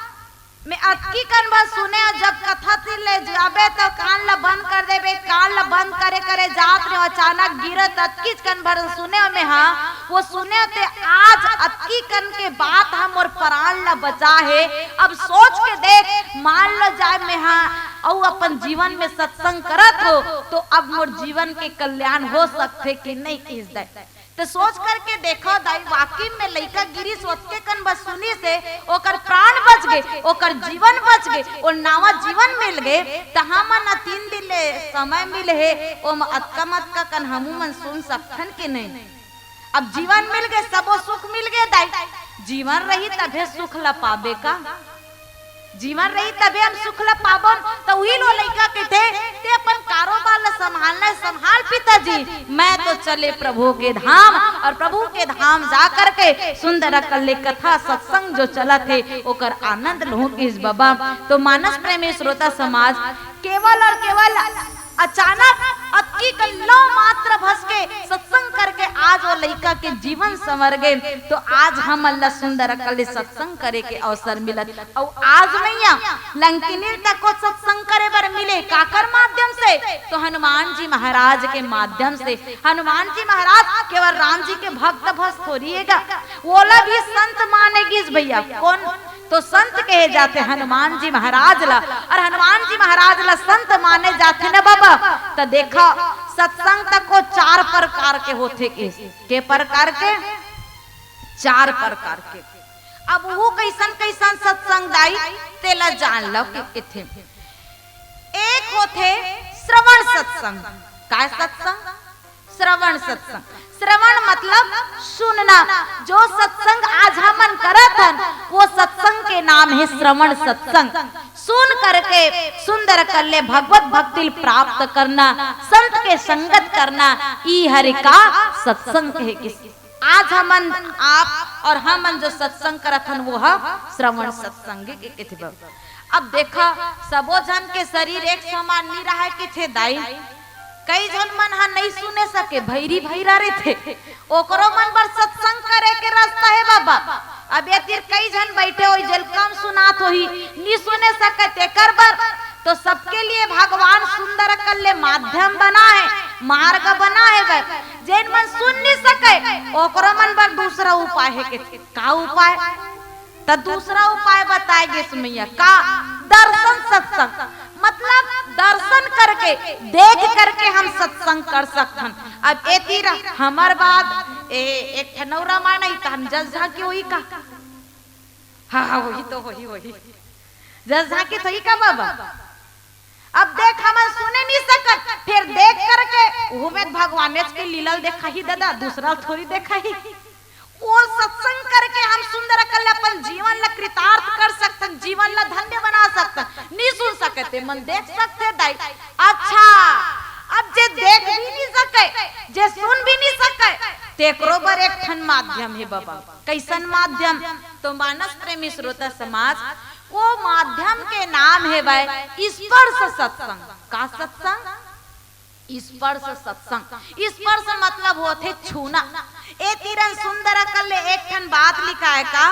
"मैं अतकी कन भर सुने, जब कथा तीर ले जाबे त कान ल बंद कर देबे, कान ल बंद करे करे जात रहे, अचानक गिरे त अतकीच कन भर सुने में हा, वो सुने ते आज अतकी कन के बात ह मोर प्राण ल बचा हे।" अब सोच के देख, मान लो जाए में हा अउ अपन जीवन में सत्संग करत हो, तो अब मोर जीवन के कल्याण हो सकथे कि नहीं, किस दे। तो सोच करके देखो दाई, वाकई में लइका गिरिस, ओतके कन बस सुनिस हे, ओकर प्राण बच गे, ओकर जीवन बच गे, ओ नवा जीवन मिल गे। त हमन ह तीन दिन ले समय मिले हे, ओम अतका मतका कन हमू मन सुन सकथन कि नहीं? अब जीवन मिल गे, सबो सुख मिल गे दाई, जीवन रही तभे सुख ल पाबे का? जीवन रही तभे हम सुख ल पाबन। त उही लो लइका कथे, "ते अपन कारोबार ल संभालना हे, संभाल पिताजी, मैं तो चले प्रभु के धाम, और प्रभु के धाम जा करके सुंदर अकल ले कथा सत्संग जो चलत हे, ओकर आनंद लूं," किस बबा। तो मानस प्रेमी श्रोता समाज, केवल और केवल अचानक अतकी कन लव मात्र भस के सत्संग करके आज वो लइका के जीवन संवर गे। तो आज हमन ल सुंदर अकल ले सत्संग करे के अवसर मिलत। अउ आज मैया लंकिनी तक को सत्संग करे बर मिले, काकर माध्यम से? तो हनुमान जी महाराज के माध्यम से। हनुमान जी महाराज केवल राम जी के भक्त भस थोड़ी हे गा, ओला भी संत माने गिस भैया। कोन? तो संत कहे जाथे हनुमान जी महाराज ला, और हनुमान जी महाराज ला संत माने जाथे न बाबा। त देखा, सत्संग तक को चार प्रकार के होथे। के, के प्रकार के? चार प्रकार के। अब वो कैसन कैसन सत्संग दाई, तेला जान लो के कथे। एक होथे श्रवण सत्संग। काय सत्संग? श्रवण सत्संग। श्रवण मतलब सुनना। जो सत्संग आज हमन करत हन, वो सत्संग के नाम हे श्रवण सत्संग। सुन करके सुंदर अकल ले भगवत भक्ति प्राप्त करना, संत के संगत करना, ई हरे का सत्संग कहे गिस। आज हमन आप और हमन जो सत्संग करत हन, वो ह श्रवण सत्संग के कथे बा। अब देखा, सबो झन के शरीर एक समान नी रहय कथे दाई। कई झन मन ह नइ सुने सके, भैरी भैरा रहिथे, ओकरो मन बर सत्संग करे के रास्ता हे बाबा। अब ये तीर कई झन बैठे होही, जेल कम सुनात होही, नी सुने सके, तेकर बर तो सबके लिए भगवान सुंदर अकल ले माध्यम बना हे, मार्ग बना हे। बर जेन मन सुन नी सके, ओकरो मन बर दूसरा उपाय हे के। का उपाय? त दूसरा उपाय बताय गिस मैया। का? दर्शन सत्संग। मतलब दर्शन करके, देख करके हम सत्संग कर सकथन। अब ए तीर हमर बाद ए, एक ठन अउ रामायण आई, त हम जस झांकी होही का? हाँ, हाँ, होही तो होही, होही। जस झांकी तो होही का बाबा? अब देख, हमन सुने नी सकत, फेर देख करके उहू में भगवानेच के लीला ल देखाही दादा, दूसरा ल थोड़ी देखाही। वो सत्संग करके हम सुंदर अकल अपन जीवन ला कृतार्थ कर सकथन, जीवन ला धन्य बना सकथन। नी सुन सकत ते मन देख सकथे दाई। अच्छा, अब जे देख भी नी सके, जे सुन भी नी सके, तेकरो बर एक ठन माध्यम हे बाबा। कैसन माध्यम? तो मानस प्रेमी श्रोता समाज, वो माध्यम के नाम हे भाई स्पर्श सत्संग। का सत्संग? स्पर्श सत्संग। स्पर्श मतलब होथे छूना। ए तीर सुंदर अकल ले एक ठन बात लिखाय का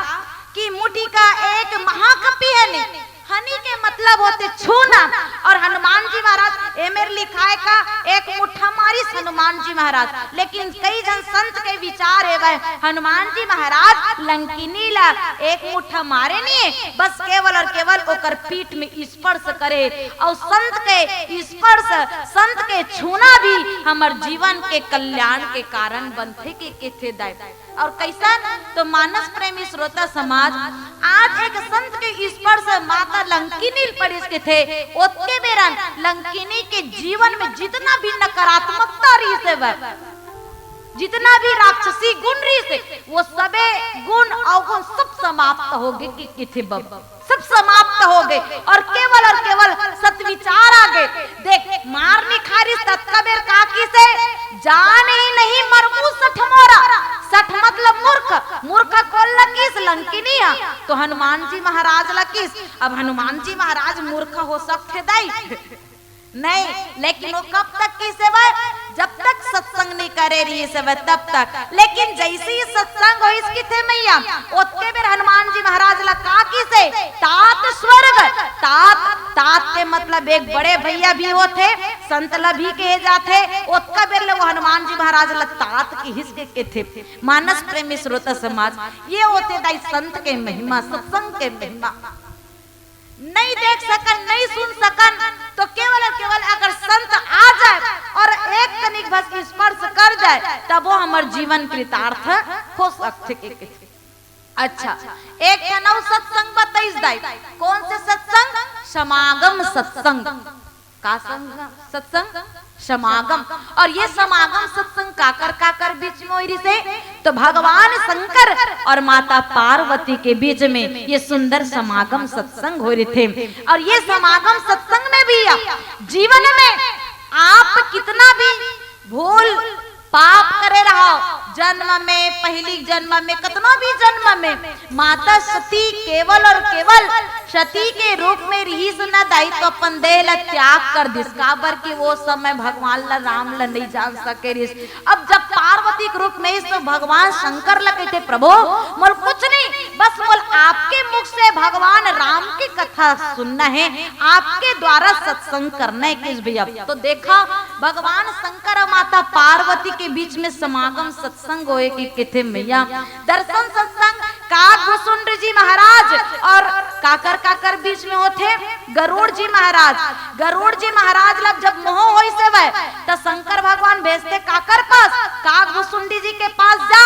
कि मुठी का एक महाकपि हनी। हनी के मतलब होथे छूना। और हनुमान जी महाराज ए मेर लिखाय का एक मुठा मारिस हनुमान जी महाराज। लेकिन कई झन संत के विचार हे भाई, हनुमान जी महाराज लंकिनी ला एक मुठा मारे नी हे, बस केवल और केवल ओकर पीठ में स्पर्श करे। अउ संत के स्पर्श, संत के छूना भी हमर जीवन के कल्याण के कारण बनथे के कथे दाई। और कैसन? तो मानस प्रेमी श्रोता समाज, आज एक संत के स्पर्श माता लंकिनी ल पड़िस कथे, ओतके बेरन लंकिनी के जीवन में जितना भी नकारात्मकता रहिस हे, जितना भी राक्षसी गुण रहिस हे, वो सबे गुण अवगुण सब समाप्त हो गे कि कथे बब, सब समाप्त हो गे। और केवल और केवल सत विचार आ गे। देख, मार नी खारिस ततका बेर का किसे, "जान ही नहीं मरमू सठ मोरा।" सठ मतलब मूर्ख, मूर्ख खोल ल किहिस लंकिनी ह, तो हनुमान जी महाराज ल किहिस। अब हनुमान जी महाराज मूर्ख हो सकथे दाई? नहीं, लेकिन वो कब तक किहिस हवय? जब तक सत्संग नहीं करे रहिस हवय तब तक। लेकिन जैसे ही सत्संग होइस किथे मैया, ओतके बेर हनुमान जी महाराज ला का किहिस हे? तात स्वर्ग, तात, तात के मतलब एक बड़े भैया भी होथे, संत ला भी कहे जाथे। ओतका बेर ले वो हनुमान जी महाराज ला तात किहिस के किथे। मानस प्रेमी श्रोता समाज, ये होथे दाई संत के महिमा, सत्संग के महिमा। नहीं देख सकन, नहीं सुन सकन, तो केवल और केवल अगर संत आ जाए और एक कनिक बस स्पर्श कर जाए, तब वो हमर जीवन कृतार्थ हो सकथे के। अच्छा, एक ठन अउ सत्संग बताइस दाई। कौन से सत्संग? समागम सत्संग। का संग? सत्संग समागम। और ये समागम सत्संग काकर काकर बीच में होई रिसे? तो भगवान शंकर और माता पार्वती के बीच में ये सुंदर समागम सत्संग होई रिथे। और ये समागम सत्संग में भी आप जीवन में आप कितना भी भूल पाप करे रहो, जन्म में, पहली जन्म में, कतनो भी जन्म में, माता सती केवल और केवल सती के रूप में रिहिस न दाई, तो अपन देह ला त्याग कर दिस। काबर कि वो समय भगवान ला, राम ला नहीं जान सके रिहिस। अब जब पार्वती के रूप में इस, तो भगवान शंकर ला कहते, "प्रभु, मोल कुछ नहीं, बस मोल आपके मुख से भगवान राम की कथा सुनना है, आपके द्वारा सत्संग करना है।" किस भैया, तो देखा, भगवान शंकर और माता पार्वती के बीच में समागम सत्संग होए के किथे मैया। दर्शन सत्संग काकभुसुंडी जी महाराज और काकर काकर बीच में होथे? गरुड़ जी महाराज। गरुड़ जी महाराज ला जब मोह होइस हवय, त शंकर भगवान भेजथे काकर पास? काकभुसुंडी जी के पास जा।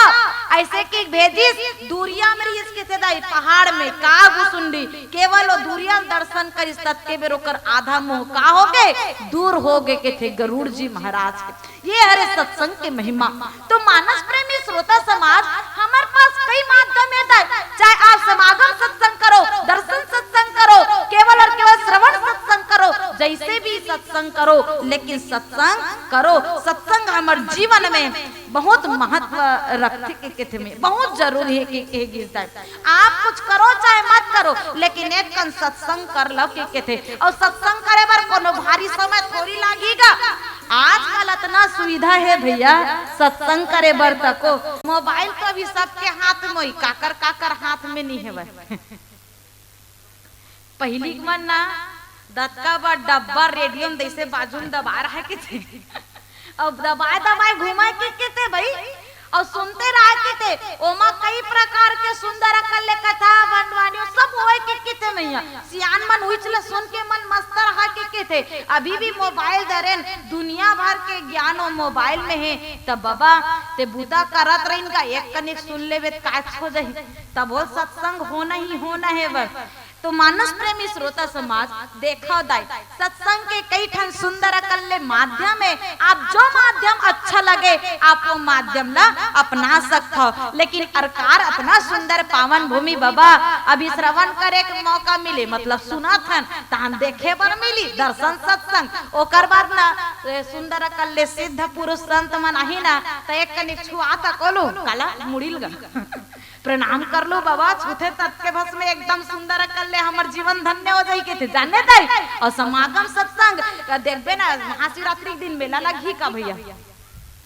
ऐसे कि भेजिस, दूरिया में रिहिस किथे दाई, पहाड़ में, काकभुसुंडी। केवल वो दूरिया में दर्शन करिस, ततके बेर ओकर आधा मोह का होगे? दूर होगे किथे गरुड़ जी महाराज के। ये हरे सत्संग के महिमा। तो मानस प्रेमी श्रोता समाज, हमर पास कई माध्यम हे दाई, चाहे आप समागम सत्संग करो, दर्शन सत्संग करो, केवल और केवल श्रवण सत्संग करो, जैसे भी सत्संग करो, लेकिन सत्संग करो। सत्संग हमर जीवन में बहुत महत्व रखथे के किथे में, बहुत जरूरी हे के, के गीत हे। आप कुछ करो चाहे मत करो, लेकिन एक कन सत्संग कर लो के किथे। और सत्संग करे बर कोनो भारी समय थोड़ी लागेगा। आजकल अतना सुविधा हे भैया, सत्संग करे बर तको मोबाइल तो अभी सबके हाथ में होई, काकर काकर हाथ में नहीं हेवय। पहिली के मन ना दतका बर डब्बा रेडियो में जैसे बाजू में दबा रहा किथे, अब दबाए दबाए घूमे के किथे भाई, और सुनते रहा किथे, ओमा कई प्रकार के सुंदर अकल ले कथा, भंडवानी, सब होए के किथे मैया। सियान मन उइच ल सुन के मन मस्त रहा के किथे। अभी भी मोबाइल धरेन, दुनिया भर के ज्ञान ओ मोबाइल में हे। तब बाबा, ते बूता करत रहिन का, एक कनिक सुन लेबे त काच हो जाही। तब वो सत्संग होना ही होना हे बस। तो मानस प्रेमी श्रोता समाज, देखो दाई, सत्संग के कई ठन सुंदर अकन ले माध्यम हे। आप जो माध्यम अच्छा लगे, आप वो माध्यम ला अपना सकथो। लेकिन अरकार अतना सुंदर पावन भूमि बाबा, अभी श्रवण करे के मौका मिले, मतलब सुनत हन, तहन देखे बर मिली दर्शन सत्संग। ओकर बाद ना, ए, सुंदर अकन ले सिद्ध पुरुष संत मन आही ना, त एक कनिक छुआ तक ओलू, काला मुड़िल गा। प्रणाम कर लो बाबा, छूथे तत के भस्म एकदम सुंदर अकन ले हमर जीवन धन्य हो जाही कथे, जाने दाई। और समागम सत्संग का देखबे ना, महाशिवरात्रि के दिन मेला लगही का भैया?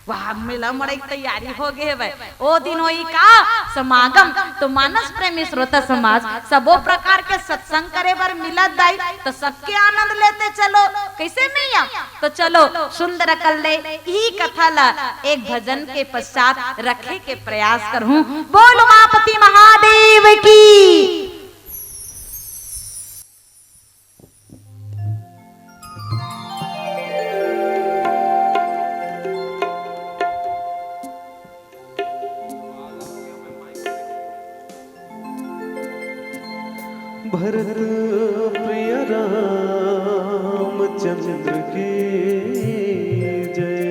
वाह, मेला मड़ई के तैयारी हो गे हे भाई। ओ दिन होई का समागम? तो मानस प्रेमी श्रोता समाज, सबो प्रकार के सत्संग करे बर मिलत दाई, तो सबके आनंद लेते चलो। कैसे मैया? तो चलो, सुंदर अकन ले इही कथा ला एक भजन के पश्चात रखे के प्रयास करहूं। बोल उमापति महादेव की। भरत प्रिय रामचंद्र की जय।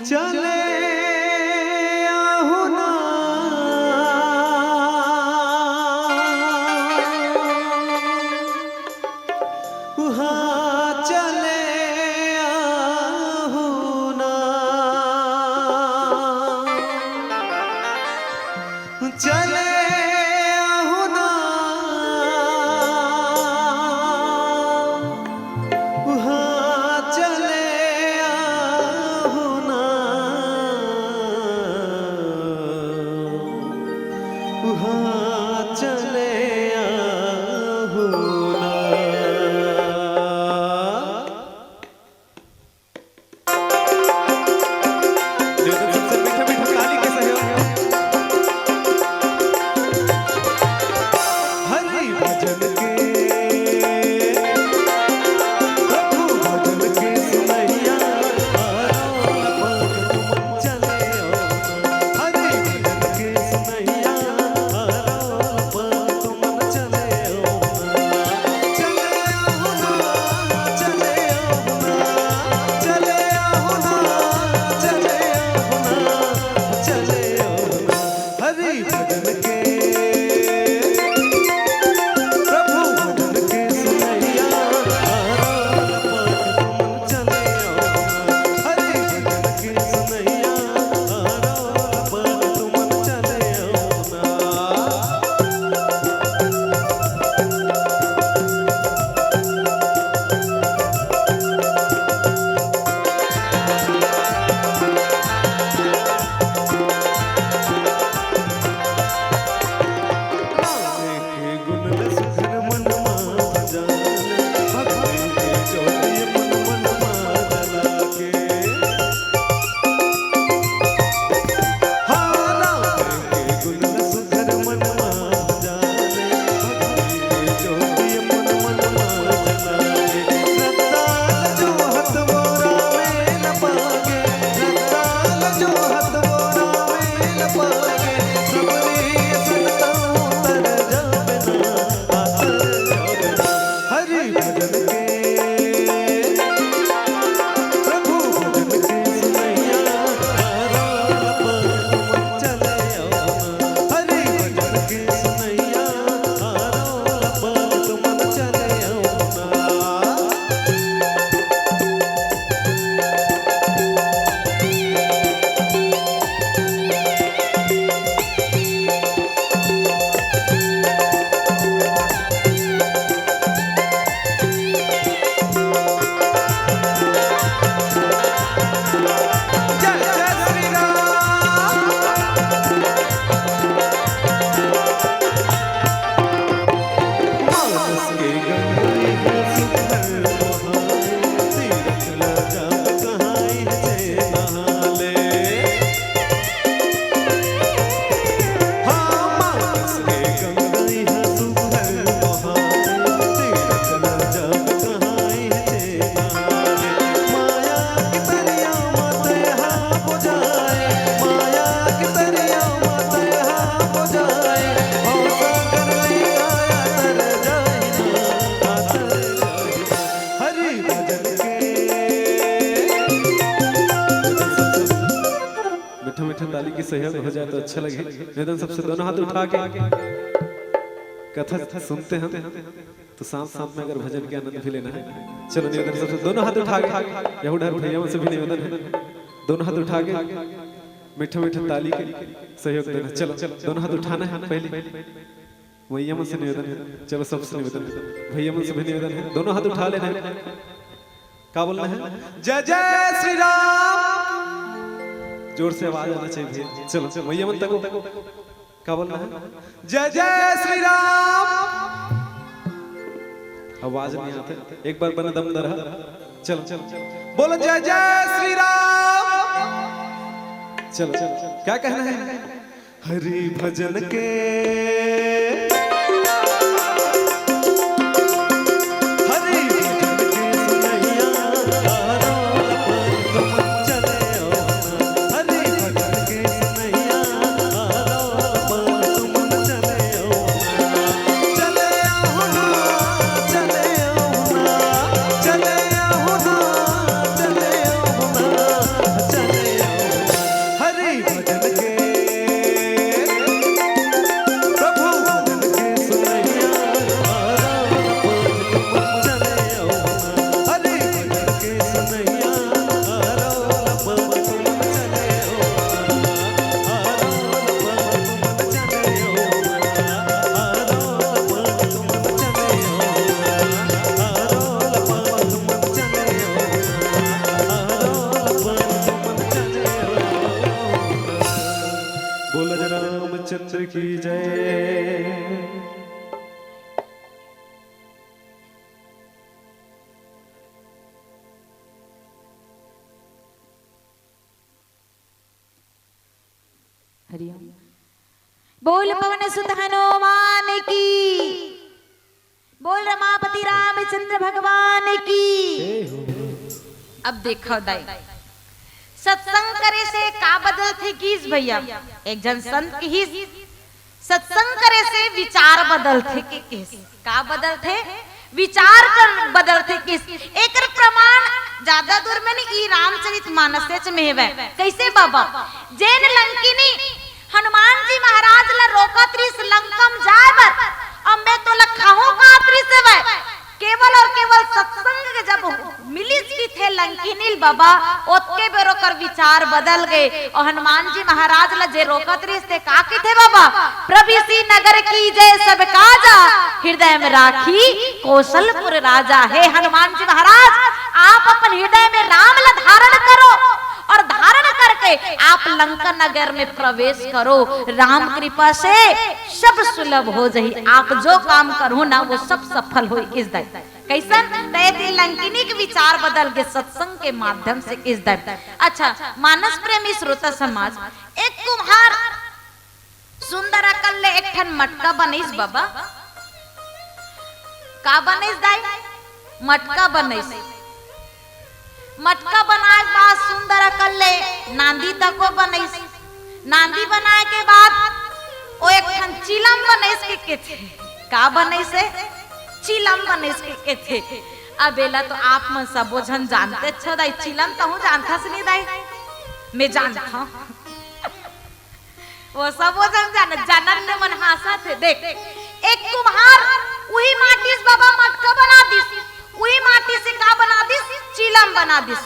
चले आहू ना, उहाँ चले आहू ना। मीठा मीठा ताली के सहयोग हो जाए तो अच्छा लगे। निवेदन सबसे दोनों हाथ उठा के कथा सुनते हैं तो साथ साथ में अगर भजन के आनंद भी लेना है। चलो निवेदन सबसे दोनों हाथ उठा के, यहू डहर भैया मन से भी निवेदन है, दोनों हाथ उठा के मीठा मीठा ताली के सहयोग देना। चलो दोनों हाथ उठाना है पहले, भैया मन से निवेदन है, चलो सबसे निवेदन है, भैया मन से भी निवेदन है, दोनों हाथ उठा लेना है। का बोलना है? जय जय श्री राम। जोर से आवाज आना चाहिए भैया। चलो भैया मन तको का बोलना है? जय जय श्री राम। आवाज नहीं आते, एक बार बना दम दरहा। चलो चलो, बोलो जय जय श्री राम। चलो चलो, क्या कहना है? हरि भजन के, हरि भजन के सुनैया, आरो अपन तुम चले आओ ना। हरि भजन के सुनैया, आरो अपन तुम चले आओ ना। चले आओ ना, चले आओ ना, चले आओ ना, चले आओ ना, चले आओ ना। हरि भजन के प्रभु भजन के सुनैया, आराम पान तुम चले आओ ना। हरि भजन के सुनैया, आराम पान तुम चले आओ ना। आराम पान तुम चले आओ ना। आराम पान तुम चले आओ ना। आराम पान तुम चले आओ ना। आराम पान तुम चले आओ ना। बोल रामचंद्र की जय। हरिओम। बोल पवन सुत हनुमान की। बोल रमापति रामचंद्र भगवान की। अब देखो दाई, सत्संग करे से का बदलथे किस भैया? एक झन संत किहिस, सत्संग करे से विचार बदलथे के किस। का बदलथे? विचार कर बदलथे किस। एकर प्रमाण ज्यादा दूर में नहीं, ई रामचरित मानसे च में हेवय। कैसे बाबा? जेन लंकिनी हनुमान जी महाराज ला रोकत रिस लंका म जाय बर, अम्बे तोला खाहूं काहत रिस हेवय। केवल और केवल सत्संग के जब मिलिस किथे लंकिनी ल बाबा, ओतके बेर ओकर विचार बदल गे। और हनुमान जी महाराज ला जे रोकत रिस ते का किथे बाबा? प्रभु श्री नगर की जय सब काजा, हृदय में राखी कौशलपुर राजा। हे हनुमान जी महाराज, आप अपन हृदय में राम ला धारण करो और धारण करके आप लंका नगर में प्रवेश करो। राम कृपा से सब सुलभ हो जाही। आप जो काम करहू ना, वो सब सफल होही। किस दाई? कैसन? त एती लंकिनी के विचार बदल गे सत्संग के माध्यम से। किस दाई? अच्छा, मानस प्रेमी श्रोता समाज, एक कुम्हार सुंदर अकन ले एक ठन मटका बनइस बाबा। का बनइस दाई? मटका बनइस। मटका बनाए के बाद सुंदर अकन ले नांदी तको बनइस। नांदी बनाए के बाद ओ एक ठन चिलम बनइस के कथे। का बनइस हे? चिलम बनिस के कथे। अब एला तो आप मन सबो झन जानते छो दाई, चिलम तहूँ जानथस नहीं दाई? मैं जानथव। वो सबो झन जानत, जानत ने मन हाँसत हे। देख, एक कुम्हार उही माटी से बाबा मटका बना दिस, उही माटी से का बना दिस? चिलम बना दिस।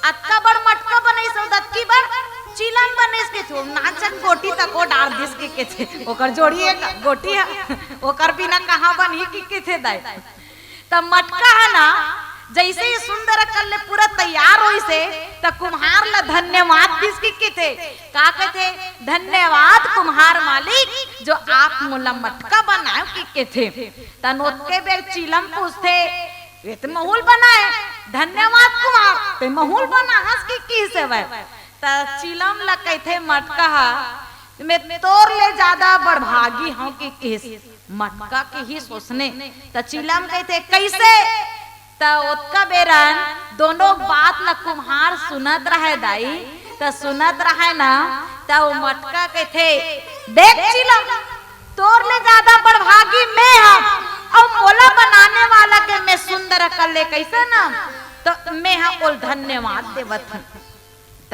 अतका बड़ मटका बनइस, अउ दतकी बड़ चिलम बनिस के थे। नाचन गोटी तको डार दिस के कथे। ओकर जोड़ी एक गोटी हे, ओकर बिना कहाँ बनही के कथे दाई। त मटका हे ना, जइसे ही सुंदर अकन ले पूरा तैयार होइस हे, त कुम्हार ला धन्यवाद दिस के कथे। का कथे? "धन्यवाद कुम्हार मालिक, जो आप मोला मटका बनायो" के कथे। त ओतके बेर चिलम पूछथे, "ये तो महूँ ल बनाए, धन्यवाद कुम्हार, ते महूँ ल बनाहस" के किहिस हवय। त चिलम ला कथे मटका ह, "मैं तोर ले जादा बड़भागी हंव" के किहिस। मटका किहिस ओसने। त चिलम कथे, "कइसे?" त ओतका बेरन दोनों बात ल कुम्हार सुनत रहय दाई, त सुनत रहय ना, त वो मटका कथे, "देख चिलम, तोर ले जादा बड़भागी मैं हंव, अउ मोला बनाने वाला के मैं सुंदर अकन ले कइसे ना, त मैं ह ओल धन्यवाद देवत हंव।"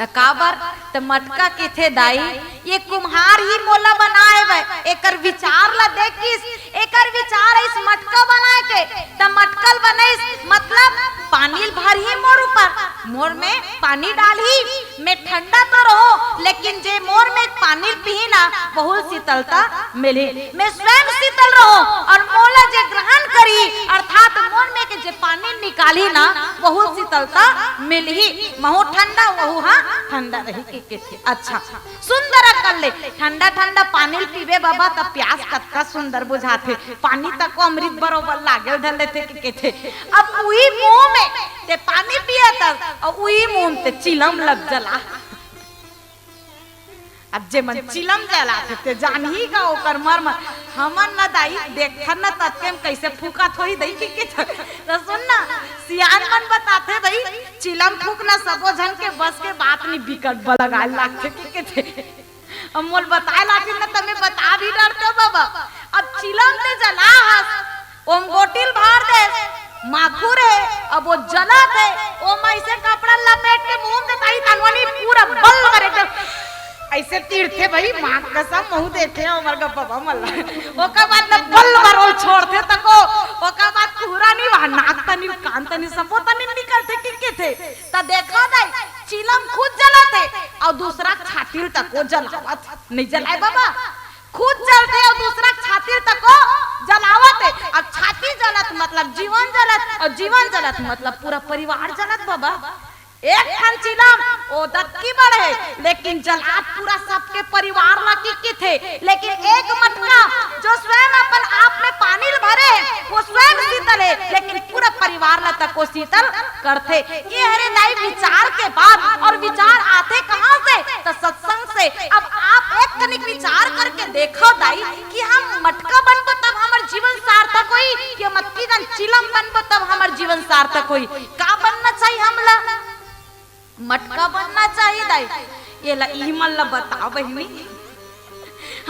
त काबर? त मटका कथे, "दाई, ये कुम्हार ही मोला बनाए हवय, एकर विचार ला देखिस, एकर विचार अइस मटका बनाए के, त मटका ल बनइस, मतलब पानी ल भरही मोर ऊपर, मोर में पानी डालही, मैं ठंडा तो रहूं, लेकिन जे मोर में पानी ल पीही ना, वहू ल शीतलता मिलही, मैं स्वयं शीतल रहूं, अउ मोला जे ग्रहण करही, अर्थात मोर में के जे पानी निकालही ना, वहू ल शीतलता मिलही, महूं ठंडा, वहू हा ठंडा रही" के कथे। अच्छा, सुंदर अकन ले ठंडा ठंडा पानी ल पीबे बाबा, त प्यास कतका सुंदर बुझाथे। पानी तको अमृत बरोबर लागे ल धर लेथे के कथे। अब उही मुंह में ते पानी पियत हस, अउ उही मुंह में ते चिलम ल जला। अब जे मन चिलम जलाथे ते जानही का ओकर मर्म। हमन न दाई देखथन न ततके म कइसे फूकत होही दई के, के त सुन ना, सियान मन बताथे दई, चिलम फूकना सबो झन के बस के बात नहीं, बिकट बलगाए लागथे के, के थे। अब मोल बताए लागिन न त मैं बता भी डरते बाबा। अब चिलम ते जला हस, ओम गोटी ल भर देस, माखुर हे, अब वो जलत हे, ओमा अइसे कपड़ा लपेट के मुंह में देता ही तनवनी पूरा बल कर एकदम अइसे तीरथे भाई, माँ कसम, महूं देखे हंव हमर गप्पा बा मल्ला। ओकर बाद न बल भर ओल छोड़थे तको, ओकर बाद पूरा नहीं वहाँ नाक तनी, कान तनी, सबो तनी निकलथे कि के थे। त देखा दाई, चिलम खुद जलत हे अउ दूसरा छाती ल तको जलावत, नहीं जलाए बाबा? खुद जलथे अउ दूसरा के छाती तको जलावत हे। अब छाती जलत मतलब जीवन जलत, अउ जीवन जलत मतलब पूरा परिवार जलत बाबा। एक ठन चिलम ओ दतकी बड़ हे, लेकिन जलात पूरा सबके परिवार ला कि किथे। लेकिन एक मटका जो स्वयं अपन आप में पानी ल भरे हे, वो स्वयं शीतल हे, लेकिन पूरा परिवार ला तको शीतल करथे। ये हरे दाई विचार के बात, अउ विचार आथे कहाँ से? त सत्संग से। अब आप एक कनिक विचार करके देखव दाई कि हम मटका बनबो तब हमर जीवन सार्थक होही कि हम अतकी कन चिलम बनबो तब हमर जीवन सार्थक होही। का बनना चाहिए हमला? मटका बनना चाहिए दाई। एला इही मन ला बताव बहिनी।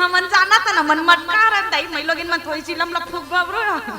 हमन जानत हन, हमन मटका हरन दाई, मइलोगिन मन थोड़ी चिलम ला फूकबो बरो।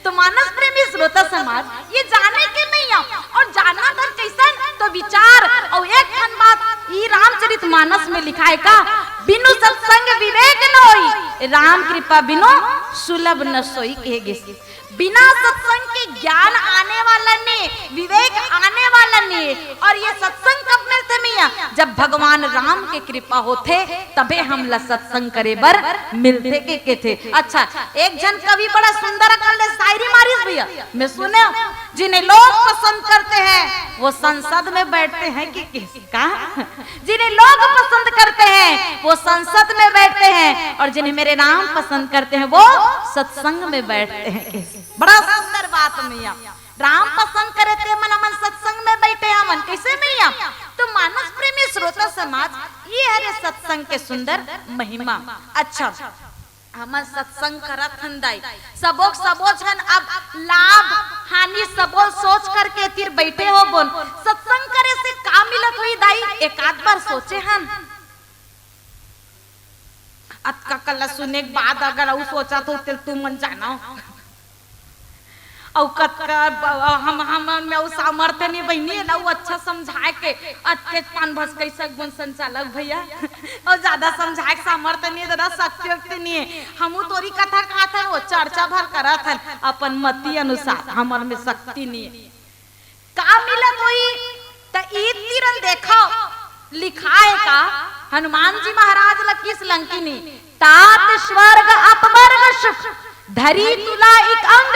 तो मानस प्रेमी श्रोता समाज, ये जाने के नइ हे अउ जानना धन कइसन तो विचार। अउ एक ठन बात ई रामचरित मानस में लिखाय का, "बिनु सत्संग विवेक न होई, राम कृपा बिनु सुलभ न सोई" कहे गिस। बिना सत्संग के ज्ञान आने वाला नइ हे, विवेक आने वाला नइ हे। अउ ये सत्संग कब मिलथे मइया? जब भगवान राम के कृपा होथे, तभे हमला सत्संग करे बर मिलथे के केथे। अच्छा, एक झन कवि बड़ा सुंदर अकन ले शायरी मारिस भइया, मैं सुनेंव, "जिन्हें लोग पसंद करते हैं, वो संसद में बैठते हैं" कि किस का? "जिन्हें लोग पसंद करते हैं, वो संसद में बैठते हैं, और जिन्हें मेरे राम पसंद करते हैं, वो सत्संग में बैठते हैं" कि। बड़ा सुंदर बात मइया। राम पसंद करे ते मन हमन सत्संग में बैठे हमन, कइसे मइया? तो मानस प्रेमी श्रोता समाज, ये हरे सत्संग के सुंदर महिमा। अच्छा, हमन सत्संग करत हन दाई, सबो सबो झन अब लाभ हानि सबो सोच करके तीर बैठे हो बोन। सत्संग करे से का मिलत होही दाई, एक आध बार सोचे हन? अतका कला सुने के बाद अगर अउ सोचत हो, तेल तुमन जानो। अउ कतका ब-, हम, हमन में अउ सामर्थ्य नहीं बहिनी, एला अउ अच्छा समझाए के, अतकेच पान भसकई सकबोन संचालक भैया। अउ ज्यादा समझाए के सामर्थ्य नहीं दादा, शक्ति वक्ति नहीं है। हमू तोरी कथा कहत हन, वो चर्चा भर करत हन, अपन मति अनुसार हमर में शक्ति नहीं है। का मिलत होही? त ई तीरन देखव, लिखाय का, हनुमान जी महाराज ल किस लंकिनी, तात स्वर्ग अपवर्ग सुख, धरी तुला इक अंग,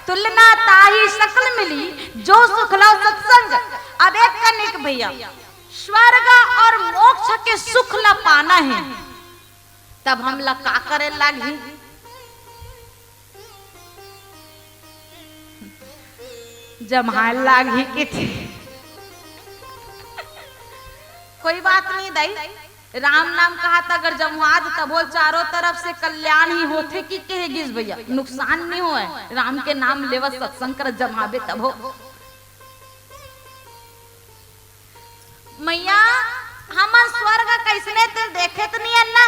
तुलना ताहि सकल मिली, जो सुख लव सत्संग। अब एक कनिक भैया, स्वर्ग और मोक्ष के सुख ला पाना है, तब हमला का करे लागही? जम्हाय लागही किथे। कोई बात नहीं दाई, राम नाम कहात अगर जम्हात तभो चारों तरफ से कल्याण ही होथे कि कहे गिस भैया, नुकसान नहीं होय। राम के नाम लेवत सत्संग कर जम्हाबे तभो। मैया, हमन स्वर्ग कइसने ते देखे त नियन ना।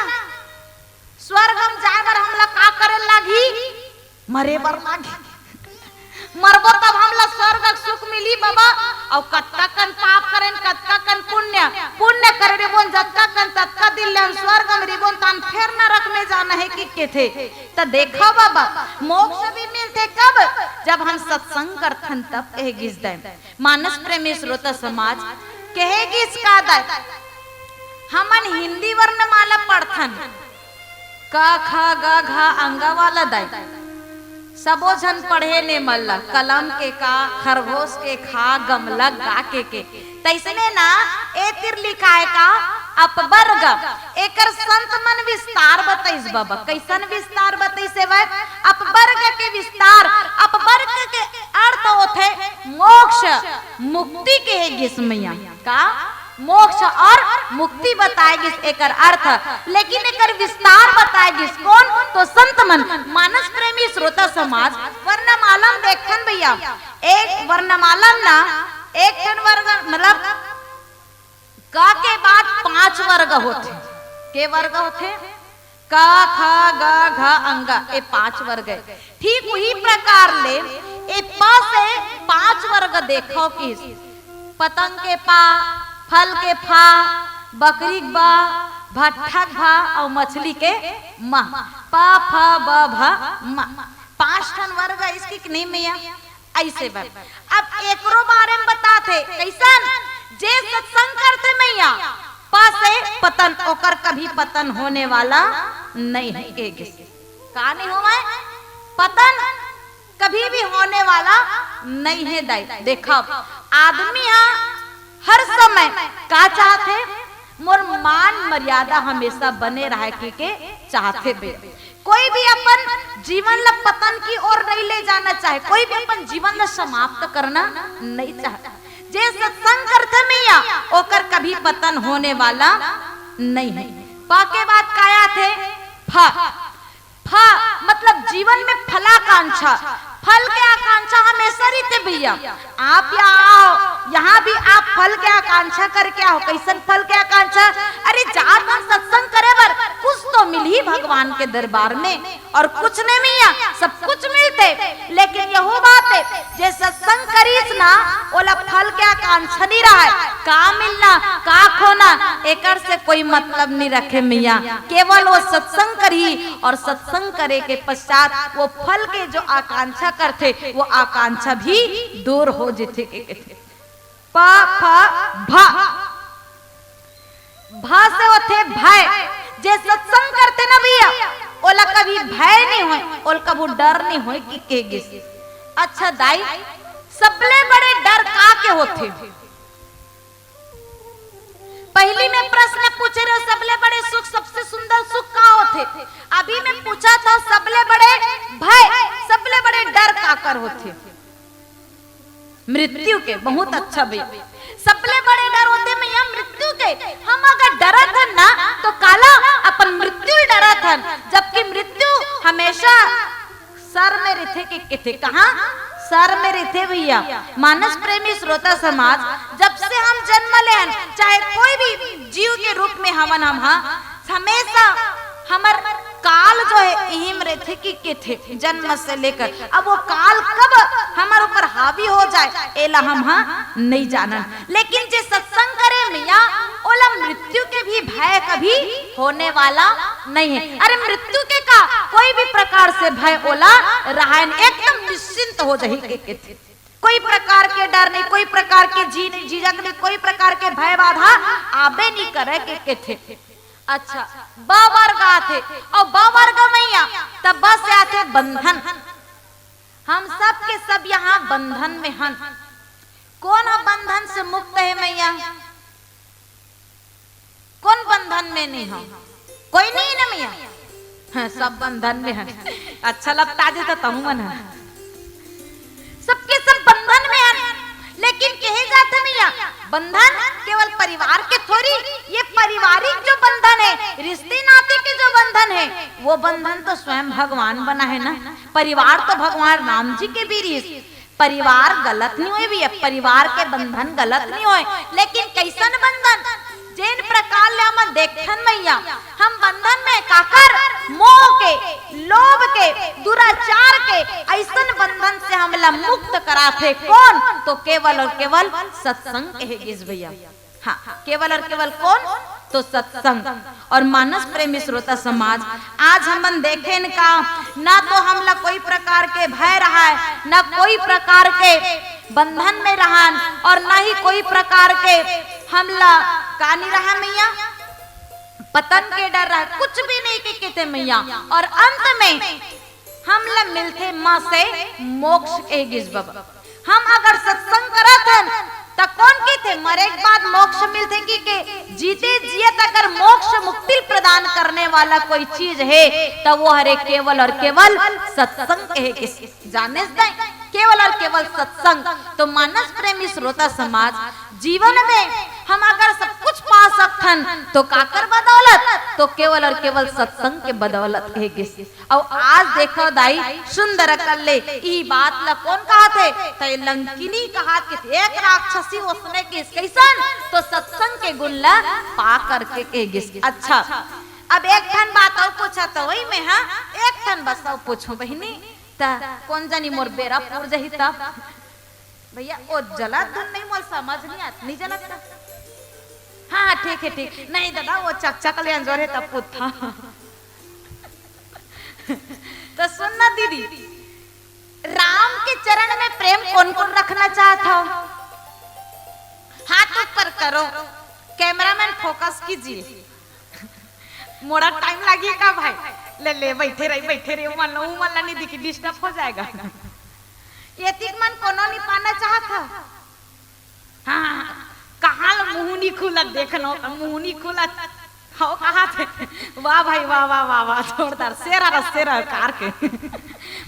स्वर्ग म जाए बर हमला का करे लागही? मरे बर लागही। मरबो तब हमला स्वर्ग के सुख मिली बाबा। अउ कतका कन पाप करेन, कतका कन पुण्य, पुण्य करे रिबोन जतका कन, ततका दिन ले हम स्वर्ग म रिबोन, तान फेर नरक में जाना है कि केथे। त देखो बाबा, मोक्ष भी मिलथे कब? जब हम सत्संग करथन तब, कहे गिस दाई। मानस प्रेमी श्रोता समाज, कहे गिस का दाई, हमन हिंदी वर्णमाला पढ़थन, क ख ग घ अंगा वाला दाई, सबो झन पढ़े ने मल्ला, कलम के का, खरगोश के खा, गमला गा के के। तइसने ना, ए तिर लिखाय का, अपवर्ग, एकर संत मन विस्तार बतइस बाबा। कइसन विस्तार बतइस हे वह? अपवर्ग के विस्तार, अपवर्ग के अर्थ होथे मोक्ष, मुक्ति कहे गिस मैया। का? मोक्ष और मुक्ति बताए गिस एकर अर्थ, लेकिन एकर विस्तार बताए गिस कोन? तो संत मन, मानस प्रेमी श्रोता समाज, वर्णमाला म देखथन भैया, एक वर्णमाला म ना, एक ठन वर्ग, मतलब, क के बाद पांच वर्ग होथे। के वर्ग होथे? क, ख, ग, घ, अंग, ए पांच वर्ग हे। ठीक उही प्रकार ले ए प से पांच वर्ग देखव किस, पतंग के पा, फल के फा, बकरी के बा, भट्ठा के भा अउ मछली के म। प, फ, ब, भ, म। पांच ठन वर्ग हे इसकी कि नहीं मैया? अइसे बर। अब एकरो बारे म बताथे, कइसन? जे सत्संग करथे मैया, प से पतन, ओकर कभी पतन होने वाला नहीं है। के, के, का नहीं होवय? पतन कभी भी होने वाला नहीं है दाई। देखव, आदमी हा हर समय का चाहथे? मोर मान मर्यादा हमेशा बने रहे के, के चाहथे बे। कोई भी अपन जीवन ला पतन की ओर नहीं ले जाना चाहे, कोई भी अपन जीवन ला समाप्त करना नहीं चाहे। जे सत्संग करथे मैया, ओकर कभी पतन होने वाला नहीं है। प के बाद का आथे? फ। फ मतलब जीवन में फलाकांक्षा, फल के आकांक्षा हमेशा रहिथे भैया। आप यहाँ आओ, यहाँ भी आप फल के आकांक्षा करके आओ। कइसन फल के आकांक्षा? अरे जात हन सत्संग करे बर, कुछ तो मिलही भगवान के दरबार में, और कुछ नहीं मिया, सब कुछ मिलथे। लेकिन यहू बात हे, जे सत्संग करिस ना, ओला फल के आकांक्षा नहीं रहय, का मिलना, का खोना, एकर से कोई मतलब नहीं रखे मैया। केवल वो सत्संग करही और सत्संग करे के पश्चात वो फल के जो आकांक्षा करथे, वो आकांक्षा भी दूर हो जथे के कथे। प, फ, भ। भ से होथे भय। जे सत्संग करथे ना भैया, ओला कभी भय नहीं होय, ओला कभू डर नहीं होय कि के गिस। अच्छा दाई, सबले बड़े डर का के होथे? पहली में प्रश्न पूछे रहे, सबले बड़े सुख, सबसे सुंदर सुख का होथे? अभी मैं पूछत हंव, सबले बड़े भय, सबले बड़े डर काकर होथे? मृत्यु के। बहुत अच्छा भैया, सबले बड़े डर होथे मैया मृत्यु के। हम अगर डरत हन ना, तो काला अपन मृत्यु ले डरत हन, जबकि मृत्यु हमेशा सर में रहिथे के कथे। कहाँ? सर में रहिथे भैया। मानस प्रेमी श्रोता समाज, जब से हम जन्म ले हन, चाहे कोई भी जीव के रूप में हवन हम, हाँ, हमेशा हमर काल जो हे इही म रहिथे कि कथे जन्म से लेकर। अब वो काल कब हमर ऊपर हावी हो जाय, एला हम हा नइ जानन। लेकिन जे सत्संग करे मइया, ओला मृत्यु के भी भय कभी होने वाला नइ हे। अरे मृत्यु के का, कोई भी प्रकार से भय ओला रहय न, एकदम निश्चिंत हो जाही के कथे। कोई प्रकार के डर नहीं, कोई प्रकार के जी नहीं, झिझक नहीं, कोई प्रकार के भय बाधा आबे नहीं करे के कथे। अच्छा, ब वर्ग आथे, अउ ब वर्ग मइया, त ब से आथे बंधन। हम सब के सब यहाँ बंधन में हन। कोन ह बंधन से मुक्त हे मइया? कोन बंधन में नहीं हो? कोई नहीं ना मइया? हाँ, सब बंधन में हन। अच्छा लगता जे तो तहु मन ह। सबके सब बंधन में हन, लेकिन कहे जात हे मइया, बंधन केवल परिवार के थोड़ी, ये पारिवारिक जो बंधन हे, रिश्ते नाते के जो बंधन हे, वो बंधन तो स्वयं भगवान बनाहे ना। परिवार तो भगवान राम जी के भी रिहिस। परिवार गलत नहीं होय भइया, परिवार के बंधन गलत नहीं होय, लेकिन कइसन बंधन? जेन प्रकार ले हमन देखथन मइया, हम बंधन में काकर, मोह के, लोभ के, दुराचार के, अइसन बंधन से हमला मुक्त कराथे कोन? तो केवल अउ केवल सत्संग कहे गिस भइया। हाँ, केवल अउ केवल कोन? तो सत्संग। अउ मानस प्रेमी श्रोता समाज, आज हमन देखेन का, ना तो हमला कोई प्रकार के भय रहय, ना कोई प्रकार के बंधन में रहन, अउ ना ही कोई प्रकार के हमला का नहीं रहय मइया, पतन के डर रहय, कुछ भी नहीं के कथे मइया। अउ अंत में हमला मिलथे म से मोक्ष कहे गिस बबा। हम अगर सत्संग करत हन, त कोन कथे मरे के बाद मोक्ष मिलथे कि के? जीते जियत अगर मोक्ष मुक्ति प्रदान करने वाला कोई चीज हे, त वो हरे केवल अउ केवल सत्संग कहे गिस। जानेस तंय, केवल अउ केवल सत्संग। तो मानस प्रेमी श्रोता समाज, जीवन में हम अगर सब कुछ पा सकथन, तो काकर बदौलत? तो केवल अउ केवल सत्संग के बदौलत कहे गिस। अउ आज देखव दाई, सुंदर अकन ले, ई बात ला कोन कहत हे? त लंकिनी कहत हे, एक राक्षसी ओसने गिस। कइसन? तो सत्संग के गुण ला पा करके कहे गिस। अच्छा, अब एक ठन बात अउ पूछत हवंव मैं, हाँ, एक ठन बस अउ पूछहूं बहिनी, त कोन जनी मोर बेरा पूर जही तब। भइया, ओ जलत धुन नहीं, मोर समझ नहीं आत, नहीं जलत का? हाँ, हाँ, ठीक हे, ठीक। नहीं दादा, वो चकचक ले अंजोर हे तब पूछथंव। त सुन ना दीदी, राम के चरण में प्रेम कोन कोन रखना चाहत हव? हाथ ऊपर करो, cameraman focus कीजिए। मोला time लागही का भाई? ले, ले, बइठे रही, बइठे रही, मन ला, ऊ मन ला नहीं दिखी, disturb हो जाएगा। एतिक मन कोनो नहीं पाना चाहत हव? हाँ, कहाँ ले मुँह नहीं खुलत, देखन हो, मुँह नहीं खुलत। हव कहत हे, वाह भाई, वाह, वाह, वाह, वाह, जोरदार, शेर हरस, शेर हरस कार के।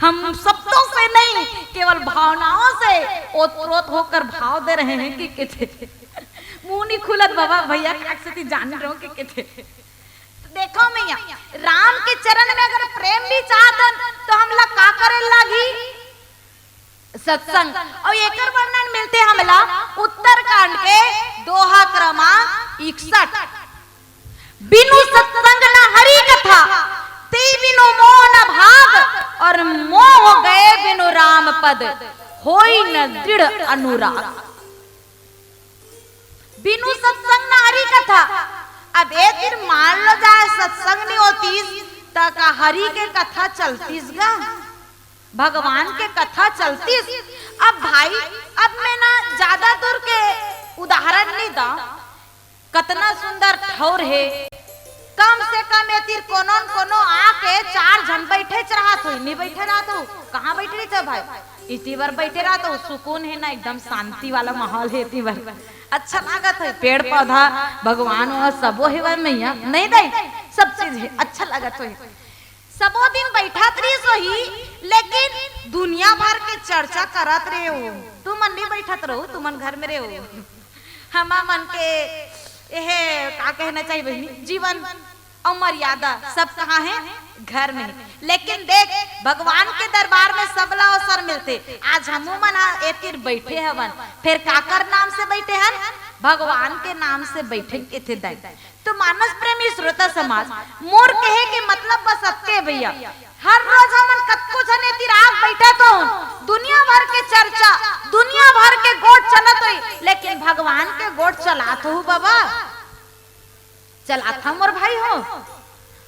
हम शब्दों से नहीं, केवल भावनाओं से ओतप्रोत होकर भाव दे रहे हैं कि कथे। मुँह नहीं खुलत बबा, भइया काकसती जान रहो कि कथे। त देखव मइया, राम के चरण में अगर प्रेम भी चाहत हन, त हमला का करे लागही? सत्संग। अउ एकर वर्णन मिलथे हमला उत्तरकांड के दोहा क्रमांक इकसठ। बिनु सत्संग न हरि कथा, ते बिनु मोह न भाग, अउ मोह गए बिनु राम पद, होई न दृढ़ अनुराग। बिनु सत्संग न हरि कथा। अब ए तीर मान लो जाए सत्संग नहीं होतिस, त का हरि के कथा चलतिस गा? भगवान के कथा चलतिस? अब भाई, अब मैं ना ज्यादा दूर के उदाहरण नहीं दंव, कतना सुंदर ठौर हे। कम से कम ए तीर कोनो न कोनो आके चार झन बइठेच रहत होही, नहीं बइठे रहत होही? कहाँ बइठे रहिथे भाई? इती बर बइठे रहत होही, सुकून हे ना, एकदम शांति वाला माहौल हे इती बर। अच्छा लागत होही, पेड़ पौधा, भगवान वहाँ सबो हेवय मइया, नहीं दाई? सब चीज हे, अच्छा लागत होही। सबो दिन बइठत रहिस होही, लेकिन दुनिया भर के चर्चा करत रहे हो। तुमन नहीं बइठत रहो, तुमन घर में रहो। हमर मन के एहे का कहना चाहिए बहिनी, जीवन अउ मर्यादा सब कहाँ हे? घर में हे। लेकिन देख, भगवान के दरबार में सबला अवसर मिलथे। आज हमू मन हा ए तीर बइठे हवन, फेर काकर नाम से बइठे हन? भगवान के नाम से बैठे के थे दाई। तो मानस प्रेमी श्रोता समाज, मोर कहे के मतलब बस अतके भैया, हर रोज हमन कतको झन एती रात बैठे तो दुनिया भर के चर्चा, दुनिया भर के गोठ चलत होई, लेकिन भगवान के गोठ चलात हो बाबा? चलात हो मोर भाई हो?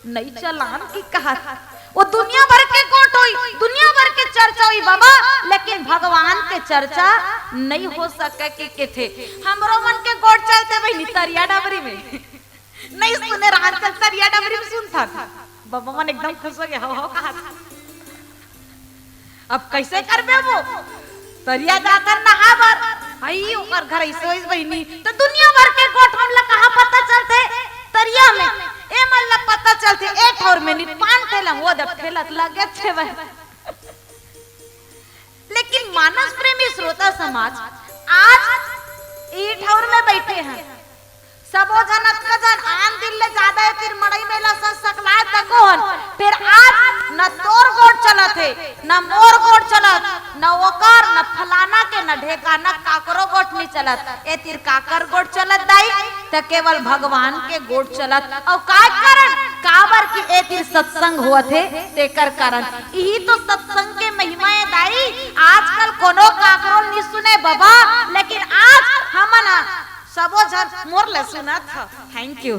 नई चलान की कहत। वो दुनिया भर के गोठ होई, दुनिया भर के चर्चा होई बाबा, लेकिन भगवान के चर्चा नई हो सके के, के थे। हमरो मन के गोठ चलथे बहिनी तरिया डबरी में। नई सुने रहन, चल तरिया डबरी में सुनथन। बाबा मन एकदम खुश हो गया, हो, हो कहत। अब कैसे करबे वो? तरिया जाथन नहा बर। हई, ओकर घर ऐसे होइस बहिनी। तो दुनिया भर के गोठ मन ला कहाँ पता चलथे? तरिया में। ए मन ला पता चलथे, ए ठौर में नी, पान ठेला, वो जब ठेला लगे थे वह। लेकिन मानस प्रेमी श्रोता समाज, आज ए ठौर में बैठे हैं, सबो झन अतका झन आन दिन ले जादा ए तीर मड़ई मेला सन सकलाय तको हन, फेर आज न तोर गोठ चलत हे, न मोर गोठ चलत, न ओकर, न फलाना के, न ढेकाना, काकरो गोठ नी चलत। ए तीर काकर गोठ चलत दाई? त केवल भगवान के गोठ चलत। अउ काय करन? काबर कि ए तीर सत्संग होवत हे, तेकर कारण। इही तो सत्संग के महिमा ए दाई। आजकल कोनो काकरो नी सुने बाबा, लेकिन आज हमन सबो झन मोर ले सुनत ह। Thank you।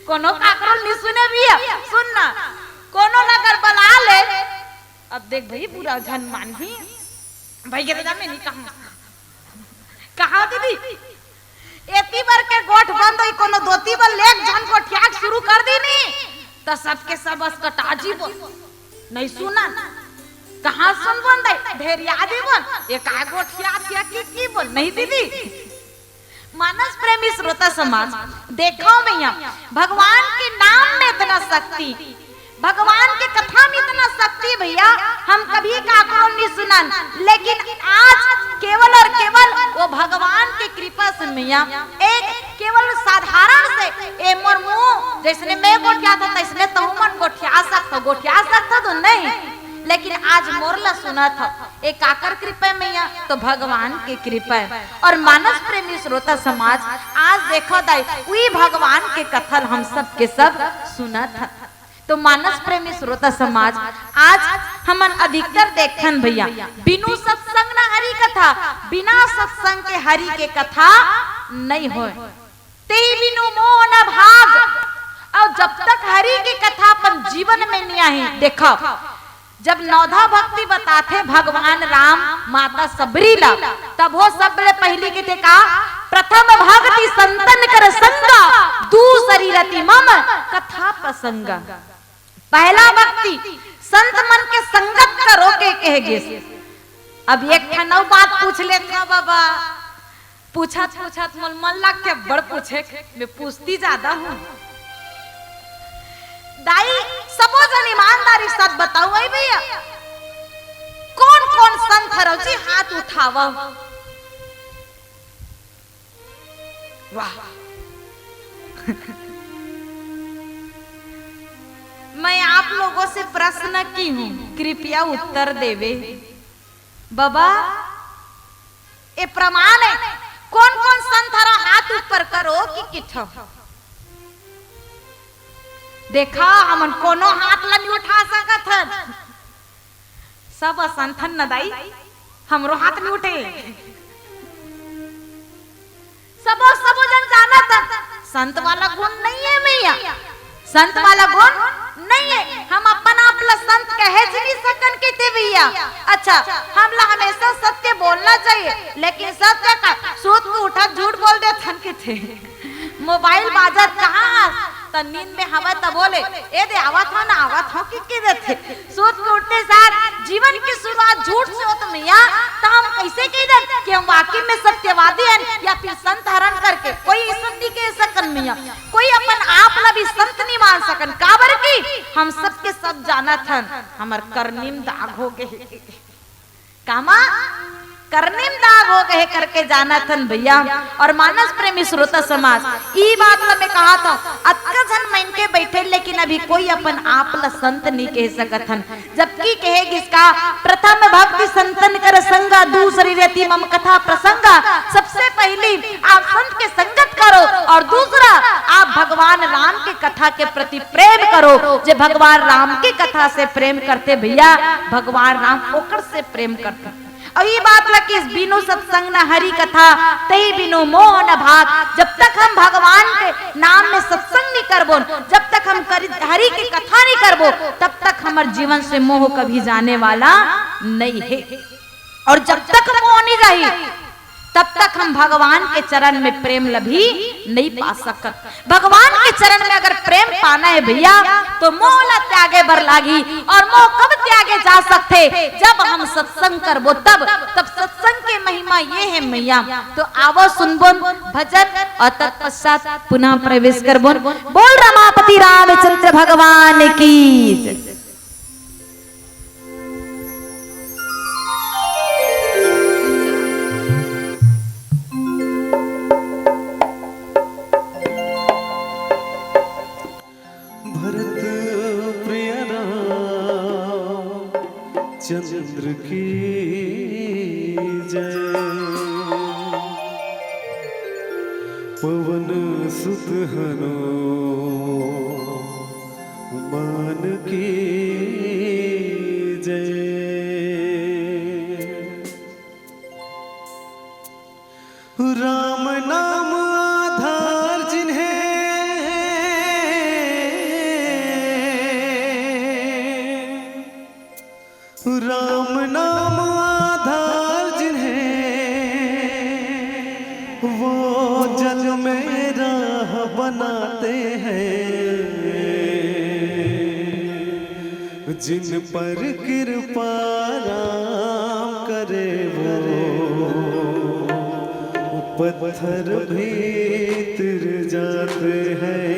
कोनो काकरो नी सुने भैया, सुन ना, कोनो ला अगर बला ले, अब देख भाई, बुरा झन मानही भाई के, तो जा मैं नी कहूँ। कहाँ दीदी? एती बर के गोठ बंद होई, कोनो दोती बर लेक झन गोठियाक शुरू कर दी नी, त सबके सब असकटा जीबो। नहीं सुनन, कहाँ सुनबो दाई? ढेरिया जीबो। ए काय गोठिया थिया की, की बोल नहीं दीदी? मानस प्रेमी श्रोता समाज, देखो भैया, भगवान के नाम में इतना शक्ति, भगवान के कथा में इतना शक्ति भैया, हम कभी काकरो नहीं सुनन, लेकिन आज केवल और केवल वो भगवान के कृपा से भैया, एक केवल साधारण से, ए मोर मुंह, जैसने मैं गोठिया था, तैसने तहू मन गोठिया सकत हो, गोठिया सकत हो तो नहीं, लेकिन आज मोर ला सुनत हो, ए काकर कृपा में या तो भगवान के कृपा है। और मानस प्रेमी श्रोता समाज, आज देखो दाई, उही भगवान के कथा ल हम सब के सब सुनत हन। तो मानस प्रेमी श्रोता समाज, आज हमन अधिकतर देखथन भैया, बिनु सत्संग न हरि कथा, बिना सत्संग के हरि के कथा नहीं होय। तेहि बिनु मोह न भाग। अउ जब तक हरि के कथा अपन जीवन में नहीं आही, देखो, जब नवधा भक्ति बताथे भगवान राम माता सबरी ला, तब वो सबले पहिली कथे का, प्रथम भक्ति संतन कर संगा, दूसरी रति मम कथा प्रसंगा। पहला भक्ति संत मन के संगत करो के कहे गिस। अब एक ठन अउ बात पूछ लेथव बाबा, पूछत पूछत मोला मन लगथे अब्बड़ पूछे, मैं पूछती जादा हूँ। दाई, सबो झन ईमानदारी साथ बताओ, अई भैया, कोन कोन संत हरव जी, हाथ उठावव। वाह। मैं आप लोगों से प्रश्न की हूँ, कृपया उत्तर देवे। बाबा, ए प्रमाण है, कोन कोन संत हरव, हाथ ऊपर करो कि किठो। देखा, हमन कोनो हाथ ला नहीं उठा सकत हन। सब असंत हन न दाई, हमरो हाथ नहीं उठे। सबो, सबो जन जानत हन, संत वाला गुण नहीं है भैया, संत वाला गुण नहीं है। हम अपन आप ला संत कहे जी नहीं सकन कथे भैया। अच्छा, हमला हमेशा सत्य बोलना चाहिए, लेकिन सत्य का सूत के उठा झूठ बोल देथन कथे। मोबाइल बाजत कहाँ? त नींद में हवय त बोले, "ए दे, आवत हो ना, आवत हो," कि, कि देथे। सूत के उठते सार जीवन की शुरुआत झूठ से होत भैया, त हम कैसे कह देन कि हम वाकई में सत्यवादी हन या फिर संत हरन करके? कोई ऐसा नहीं कह सकन भैया, कोई अपन आप ला भी संत नहीं मान सकन। काबर कि हम सबके सब जानत हन, हमर करनी में दाग हो गए। कामा करनी म दाग हो गए करके जानत हन भैया। और मानस प्रेमी श्रोता समाज, ई बात ला मैं कहा था, अतका झन मनखे बैठे, लेकिन अभी कोई अपन आप ला संत नहीं कह सकत हन। जबकि कहे गिस का, प्रथम भक्ति संतन कर संगा, दूसरी रहती मम कथा प्रसंगा। सबसे पहली आप संत के संगत करो और दूसरा आप भगवान राम के कथा के प्रति प्रेम करो। जे भगवान राम के कथा से प्रेम करथे भैया, भगवान राम ओकर से प्रेम करथे। अउ ये बात ला कि बिनु सत्संग न हरि कथा, तही बिनु मोह न भाग। जब तक हम भगवान के नाम में सत्संग नहीं करबो, जब तक हम करि-, हरि की कथा नहीं करबो, तब तक हमर जीवन से मोह कभी जाने वाला नहीं है। और जब तक मोह नहीं जाही, तब तक हम भगवान के चरण में प्रेम ला भी नहीं पा सकत। भगवान के चरण में अगर प्रेम पाना है भैया, तो मोह ला त्यागे बर लागी। और मोह कब त्यागे जा सकथे? जब हम सत्संग करबो तब। तब सत्संग के महिमा ये है मैया। तो आवो सुनबोन भजन और तत्पश्चात पुनः प्रवेश करबोन। बोल रमापति रामचंद्र भगवान की जय। भरत प्रिय राम चंद्र की जय। पवन सुत हनुमान की जय। राम नाम आधार जिन्हें, राम नाम आधार जिन्हें, वो जल में राह बनाते हैं। जिन पर कृपा राम करे वो पत्थर भी तिर जाते हैं।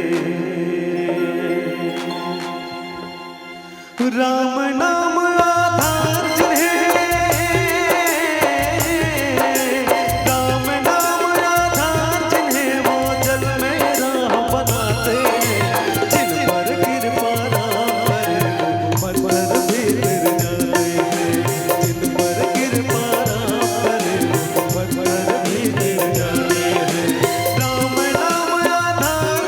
राम नाम आधार जिन्हें, राम नाम आधार जिन्हें, वो जल में राह बनाते हैं। जिन पर कृपा राम करे वो पत्थर भी तिर जाते हैं। जिन पर कृपा राम करे वो पत्थर भी तिर जाते हैं। राम नाम आधार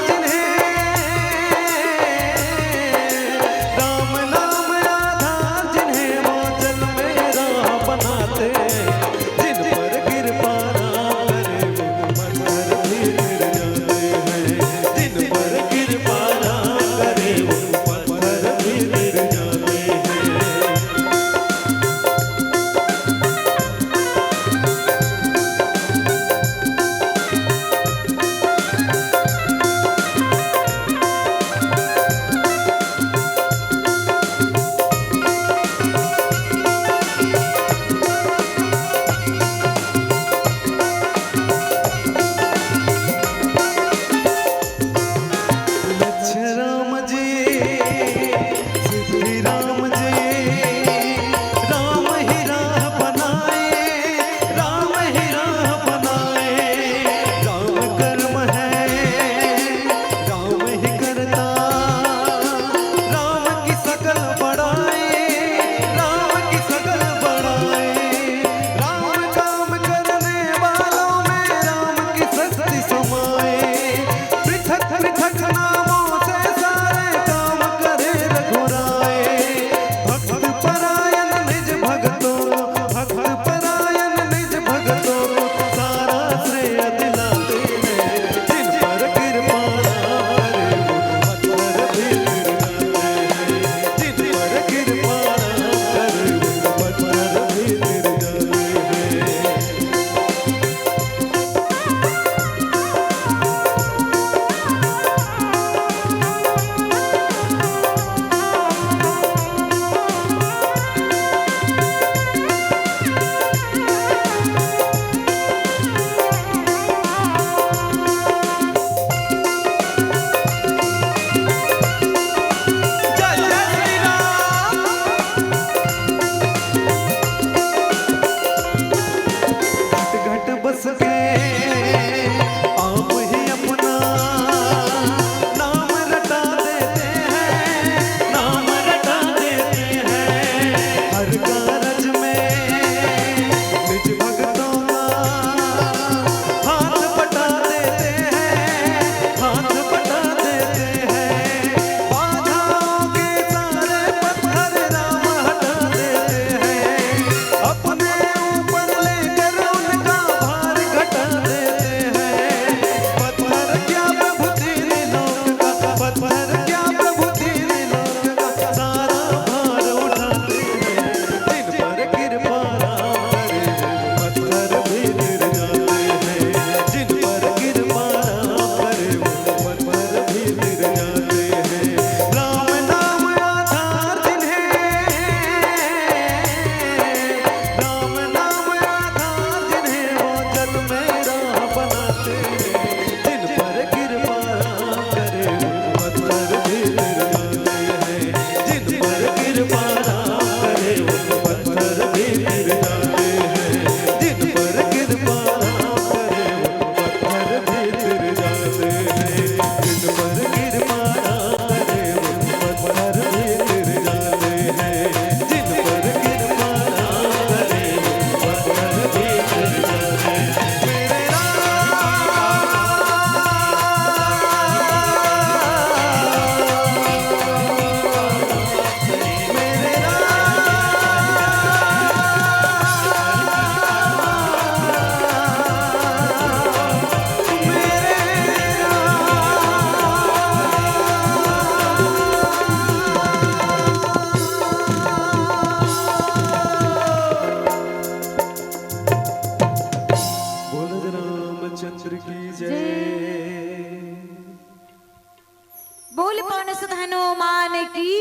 हनुमान की।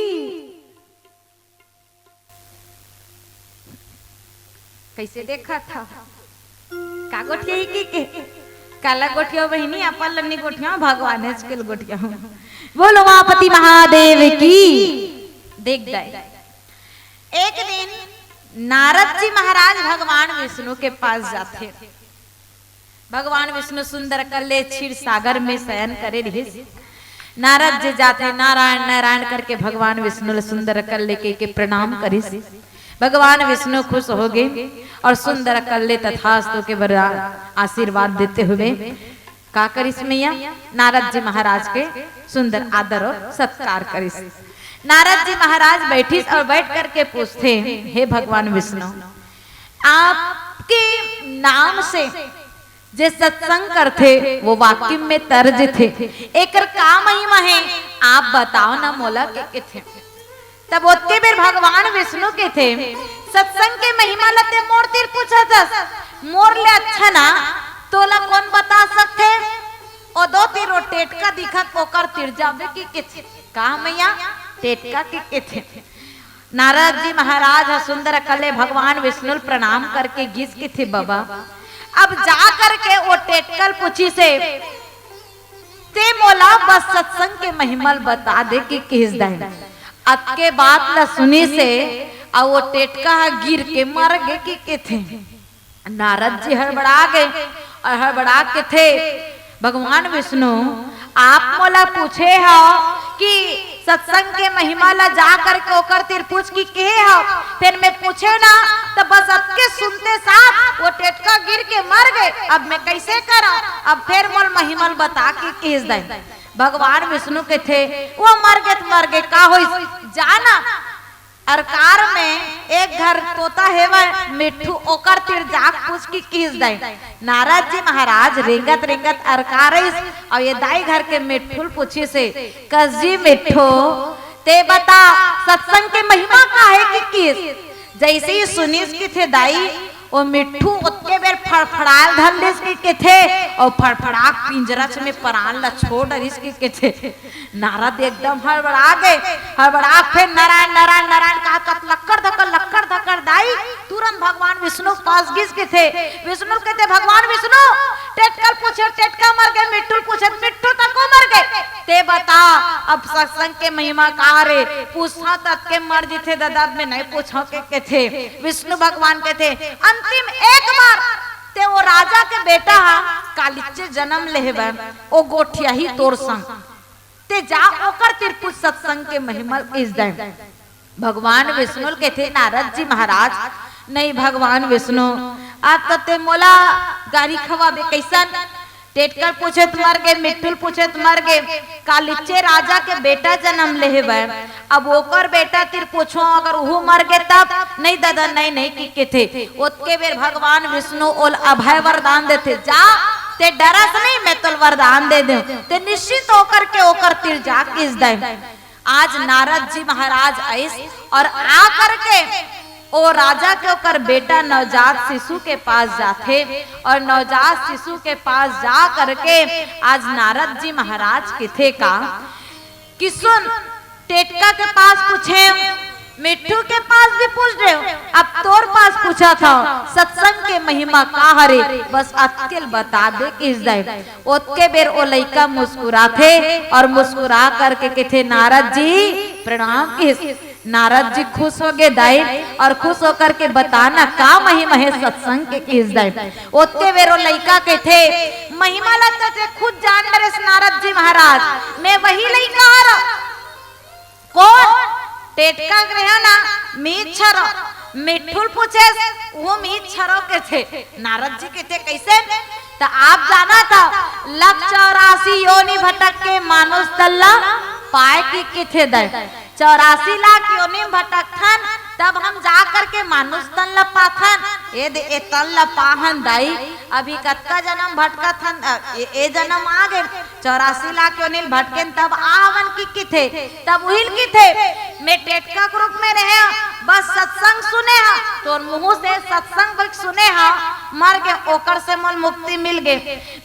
कइसे देखत हव? का गोठियाही कहिके? काला गोठियाहू बहिनी, अपन ल नइ गोठियाहू, भगवानेच के ल गोठियाहू। बोल उमापति महादेव की। देख दाई, एक दिन नारद जी महाराज भगवान विष्णु के पास जाथे। भगवान विष्णु सुंदर कल्ले क्षीर सागर में शयन करे रिहिस। नारद जी जाथे, नारायण नारायण करके भगवान विष्णु ल सुंदर कल्ले कहिके प्रणाम करिस। भगवान विष्णु खुश हो गे अउ सुंदर कल्ले तथास्तु के बड़ा आशीर्वाद देते हुए का करिस मैया? नारद जी महाराज के सुंदर आदर अउ सत्कार करिस। नारद जी महाराज बइठिस अउ बइठ करके पूछथे, हे भगवान विष्णु, आपके नाम से जे सत्संग करथे, वो वाकिम में तर जथे, एकर का महिमा हे, आप बताव ना मोला, के कथे। तब ओतके बेर भगवान विष्णु कथे, सत्संग के महिमा ल तें मोर तीर पूछत हस, मोर ले अच्छा ना तोला कोन बता सकथे? ओ दो तीर ओ टेटका दिखत ओकर तीर जाबे, के कथे। का मैया? टेटका, के कथे। नारद जी महाराज ह सुंदर कल्ले भगवान विष्णु ल प्रणाम करके गिस कथे, बबा, अब जा करके ओ टेटका ल पूछिस हे, तें मोला बस सत्संग के महिमा ल बता दे, के कहिस दाई। अतके बात ल सुनिस हे अउ ओ टेटका ह गिर के मर गे, के कथे। नारद जी हड़बड़ा गे अउ हड़बड़ा कथे, भगवान विष्णु, आप मोला पूछे हव कि सत्संग के महिमा ला जा करके ओकर तीर पूछ, के कहे हव, फेर मैं पूछे ना, त बस अतके सुनते साथ ओ टेटका गिर के मर गे। अब मैं कइसे करव? अब फेर मोला महिमा ल बता, के कहिस दाई। भगवान विष्णु कथे, ओ मर गे त मर गे, का होइस, जा ना। अरकार में एक घर तोता हेवय मिट्ठू, ओकर तीर जाके पूछ, के कहिस दाई। नारद जी महाराज रेंगत रेंगत अरकार आइस अउ ए दाई घर के मिट्ठू ल पूछिस हे, कस जी मिट्ठू, तें बता सत्संग के महिमा का हे, के कहिस। जइसे ही सुनिस कथे दाई, ओ मिट्ठू ओतके बेर फड़फड़ाय ल धर लिस, के कथे, अउ फड़फड़ा के पिंजरा च में परान ल छोड़ डरिस, के कथे। नारद एकदम हड़बड़ा गे, हड़बड़ा के फेर नारायण, नारायण, नारायण कहत कहत लक्कड़ धक्कड़, लक्कड़ धक्कड़ दाई तुरंत भगवान विष्णु के पास गिस कथे। विष्णु ल कथे, भगवान विष्णु, टेटका ल पूछे, टेटका मर गे, मिट्ठू ल पूछे, मिट्ठू तको मर गे। तें बता, अब सत्संग के महिमा का रे? पूछथंव त अतके मर जथे ददा, मैं नइ पूछंव, के कथे। विष्णु भगवान कथे, अंतिम एक बार तें ओ राजा के बेटा ह कालिच्चे जनम ले हवय, ओ गोठियाही तोर संग। तें जा ओकर तीर पूछ सत्संग के महिमा ल, कहिस दाई। भगवान विष्णु ल कथे नारद जी महाराज, नहीं भगवान विष्णु, आज त तें मोला गारी खवाबे, कइसन? टेटका ल पूछे त मर गे, मिट्ठू ल पूछे त मर गे, कालिच्चे राजा के बेटा जनम ले हवय, अब ओकर बेटा तीर पूछंव, अगर उहू मर गे तब? नहीं ददा, नहीं, नहीं, के कथे। ओतके बेर भगवान विष्णु ओला अभय वरदान देथे, जा, तें डरस नहीं, मैं तोला वरदान दे देंव, तें निश्चिंत होकर के ओकर तीर जा, कहिस दाई। आज नारद जी महाराज आइस अउ आ करके ओ राजा के ओकर बेटा नवजात शिशु के पास जाथे अउ नवजात शिशु के पास जा करके आज नारद जी महाराज कथे का कि सुन, टेटका के पास पूछेंव, मिट्ठू के पास भी पूछ लेंव, अब तोर पास पूछथंव, सत्संग के महिमा का हरे, बस अतके ल बता दे, कहिस दाई। ओतके बेर ओ लइका मुस्कुराथे अउ मुस्कुरा करके कथे, नारद जी प्रणाम, कहिस। नारद जी खुश हो गे दाई अउ खुश होकर के बता ना का महिमा हे सत्संग के, कहिस दाई। ओतके बेर ओ लइका कथे, महिमा ला त तें खुद जान डरेस नारद जी महाराज, मैं वही लइका हरंव। कोन? टेटका के रेहेंव ना, मीच हरंव। मिट्ठू ल पूछेस, उहू मीच हरंव कथे। नारद जी कथे, कइसे? त आप जानत हव, लख चौरासी योनि भटक के मानुष तन ला पाय, के कथे दाई। चौरासी लाख योनि म भटकथन, तब हम जा करके मानुष तन ला पाथन। ए दे, ए तन ला पाहन दाई, अभी कतका जनम भटकथन, अ, ए, ए जनम आ गे, चौरासी लाख योनि ल भटकेन तब आ हवन, के कथे। तब उही ल कथे, मैं टेटका के रूप में रेहेंव, बस सत्संग सुने हंव, तोर मुहूं से सत्संग बइठ सुने हंव, मर गेंव, ओकर से मोला मुक्ति मिल गे।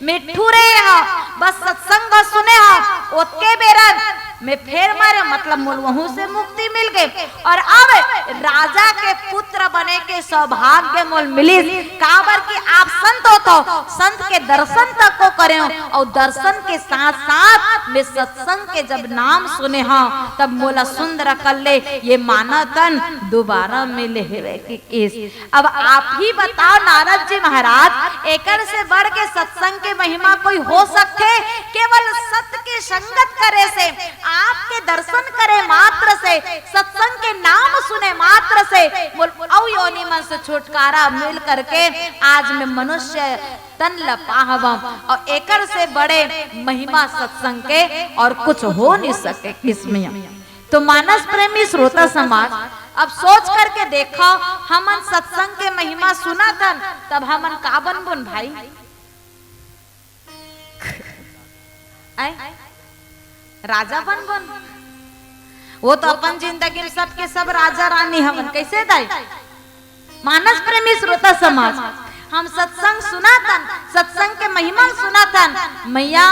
मिट्ठू रेहे हंव, बस सत्संग बस सुने हंव, ओतके बेरन मैं फेर मरे, मतलब मोल वहू से मुक्ति मिल गई। और अब राजा के पुत्र बने के सौभाग्य मोल मिलिस। काबर कि आप संत होथो, संत के दर्शन तक को करे हो, और दर्शन के साथ साथ मैं सत्संग के जब नाम सुने हा, तब मोला सुंदर कल्ले ये मानव तन दोबारा मिले हेवे के केस। अब आप ही बताओ नारद जी महाराज, एकर से बढ़ के सत्संग के महिमा कोई हो सकथे? केवल सत के संगत करे से, आपके दर्शन करे मात्र से, सत्संग के नाम सुने मात्र से मोल अउ योनि मन से छुटकारा मिल करके आज मैं मनुष्य तन ल पाहवम। और एकर से बड़े महिमा सत्संग के और कुछ हो नहीं सके इसमें। तो मानस प्रेमी श्रोता समाज, अब सोच करके देखो, हमन सत्संग के महिमा सुनत हन, तब हमन का बनबोन भाई? आय? राजा बनबोन। वो तो अपन जिंदगी में सबके सब राजा रानी हवन। कैसे दाई? मानस प्रेमी श्रोता समाज, हम सत्संग सुनत हन, सत्संग के महिमा सुनत हन। मैया,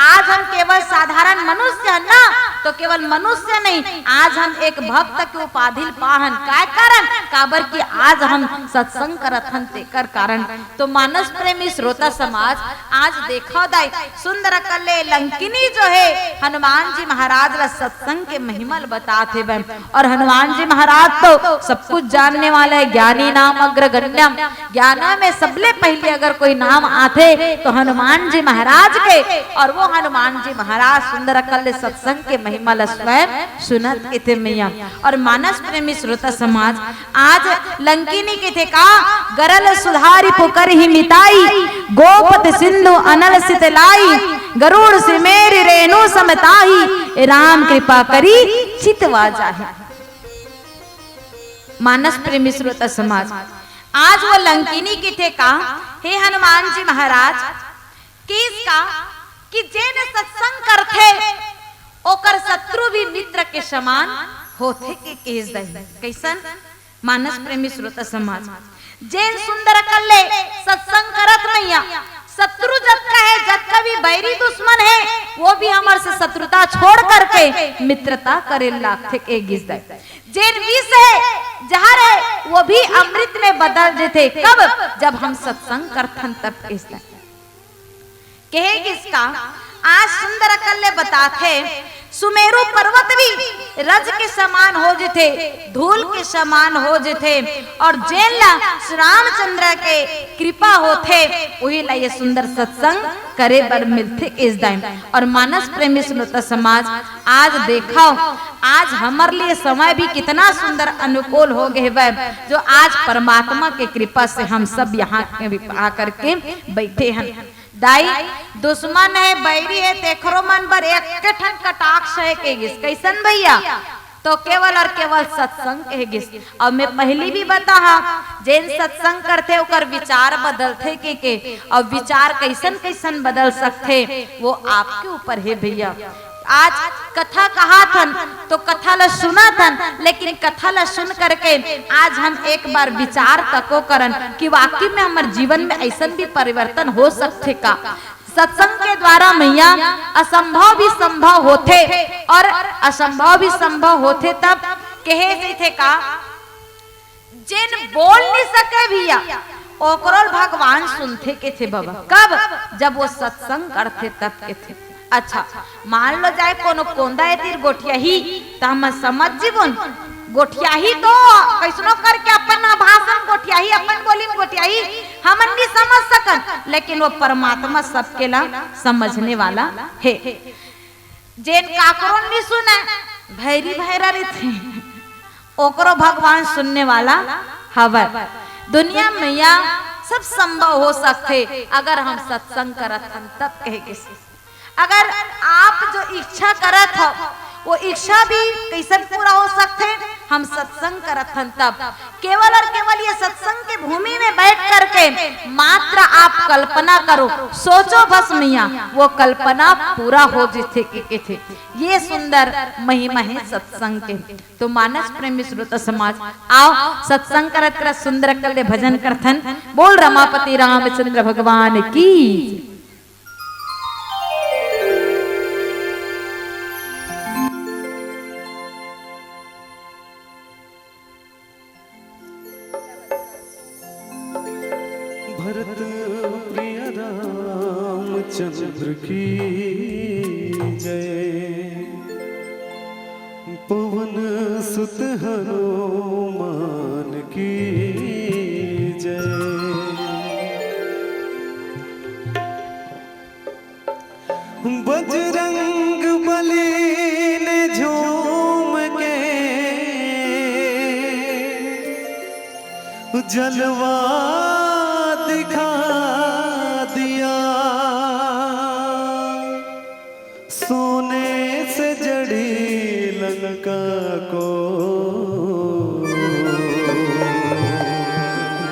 आज हम केवल साधारण मनुष्य हन ना, तो केवल मनुष्य नहीं, आज हम एक भक्त के उपाधि ल पाहन। काय कारण? काबर कि आज हम सत्संग करत हन, तेकर कारण। तो मानस प्रेमी श्रोता समाज, आज देखो दाई, सुंदर कल्ले लंकिनी जो है, हनुमान जी महाराज ला सत्संग के महिमा ल बतात हेवय। और हनुमान जी महाराज तो सब कुछ जानने वाला है, ज्ञानी नाम अग्रगण्यम। ज्ञाना में सबले पहले अगर कोई नाम आथे तो हनुमान जी महाराज के, और वो हनुमान जी महाराज सुंदर कल्ले सत्संग के महिमा ल स्वयं सुनत के थे मैया। और मानस प्रेमी श्रोता समाज, आज लंकिनी के थे का, गरल सुधारि पुकरहि मिताई, गोपति सिंधु अनल सित लाई, गरुड़ सिमेरि रेणु सम ताही, राम कृपा करी चितवा जाहि। मानस प्रेमी श्रोता समाज, आज वो लंकिनी के थे का, हे हनुमान जी महाराज, किस का कि जेन सत्संग करथे, ओकर शत्रु भी मित्र के समान होथे के केस दही। कैसन? मानस प्रेमी श्रोता समाज, जेन सुंदर कल्ले सत्संग करत मैया, शत्रु जतका है, जतका भी बैरी दुश्मन है, वो भी हमर से शत्रुता छोड़ करके मित्रता करे लागथे के गिस दही। जेन विष है, जहर है, वो भी अमृत में बदल जथे। कब? जब हम सत्संग करथन तब केस दही। कहे किसका? आज सुंदर कल्ले बताथे, सुमेरु पर्वत भी रज के समान हो जथे, धूल के समान हो जथे, और जेन ला श्री रामचंद्र के कृपा होथे, वही ला ये सुंदर सत्संग करे बर मिलथे इस दाई। और मानस प्रेमी श्रोता समाज, आज देखो, आज हमर लिए समय भी कितना सुंदर अनुकूल हो गए हवय, जो आज परमात्मा के कृपा से हम सब यहाँ के आकर के बैठे हैं। दाई, दुश्मन है, बैरी है, तेखरो मन बर एक ठन कटाक्ष है के गिस। कैसन भैया? तो केवल और केवल सत्संग कहे गिस। और मैं पहली भी बताहा, जेन सत्संग करथे ओकर विचार बदलथे के के, और विचार कैसन कैसन बदल सकथे, वो आपके ऊपर है भैया। आज कथा कहाथन तो कथा ला सुनाथन, लेकिन कथा ला सुन करके आज हम एक बार विचार तको करन कि वाकई में हमर जीवन में ऐसन भी परिवर्तन हो सकथे का। सत्संग के द्वारा मैया असंभव भी संभव होथे और असंभव भी संभव होथे। तब कहे जथे का, जेन बोल नहीं सके भैया, ओकरो ल भगवान सुनथे के थे बाबा। कब? जब वो सत्संग करथे तब के थे। अच्छा, मान लो जाए कोनो कोंदा ए तीर गोठियाही, त हम समझ जीवन। गोठियाही तो कैसनो करके अपन भाषा म गोठियाही, अपन बोली म गोठियाही, हमन नहीं समझ सकन, लेकिन वो परमात्मा सबके ला समझने वाला है। जेन काकरो नहीं सुने, भैरी भैरा रहिथे, ओकरो भगवान सुनने वाला हवय। दुनिया म मैया सब संभव हो सकथे, अगर हम सत्संग करत हन तब कहे के। अगर आप जो इच्छा करत हो, वो इच्छा भी कैसन पूरा हो सकथे? हम सत्संग करत हन तब। केवल और केवल ये सत्संग के भूमि में बैठ करके मात्र आप कल्पना करो, सोचो बस मैया, वो कल्पना पूरा हो जथे के, के थे। ये सुंदर महिमा है सत्संग के। तो मानस प्रेमी श्रोता समाज, आओ सत्संग करत करत सुंदर कल्ले भजन करथन। बोल रमापति रामचंद्र भगवान की। भरत प्रिय रामचंद्र की जय। पवन सुत हनुमान की जय। बजरंग बली ने झूम के जलवा दिखा दिया। सोने से जड़ी लंका को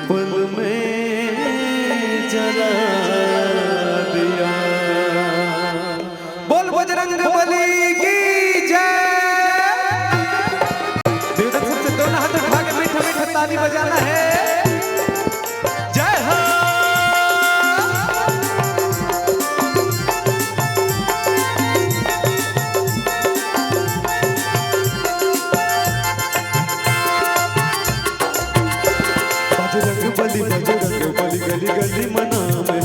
पल में जला दिया। बोल बजरंग बली की जय। देवदत्त सिंह से दोनों हाथ उठा के मीठा मीठा ताली बजाना है। जय हो। बजरंग बली, बजरंग बली, गली गली मनाम है।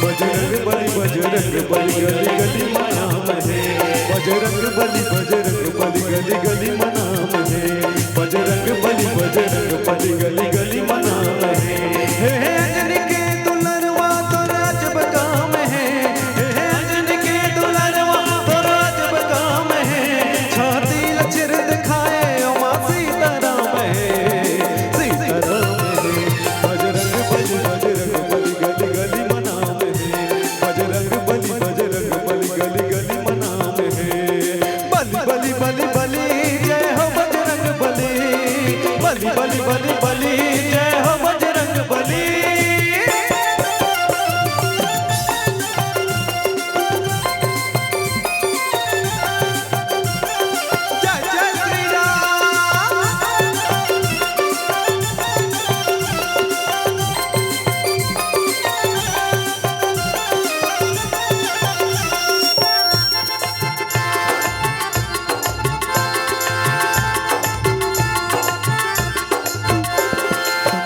बजरंग बली, बजरंग बली, गली गली मनाम है। बजरंग बली, बजरंग बली, गली गली मनाम है। बजरंग बली, बजरंग बली, गली गली मनाम है। हे, हे, अंजनी के दुलरवा तो राजब काम है। हे, हे, अंजनी के दुलरवा तो राजब काम है। छाती लचर दिखाए ओ माँ सीताराम है। सीताराम है। बजरंग बली, बजरंग बली, गली गली मनाम है। बजरंग बली, बजरंग बली, गली गली मनाम है। बली, बली, बली, बली, जय हो बजरंग बली। बली, बली, बली, बली, जय हो बजरंग बली। जय जय श्री राम।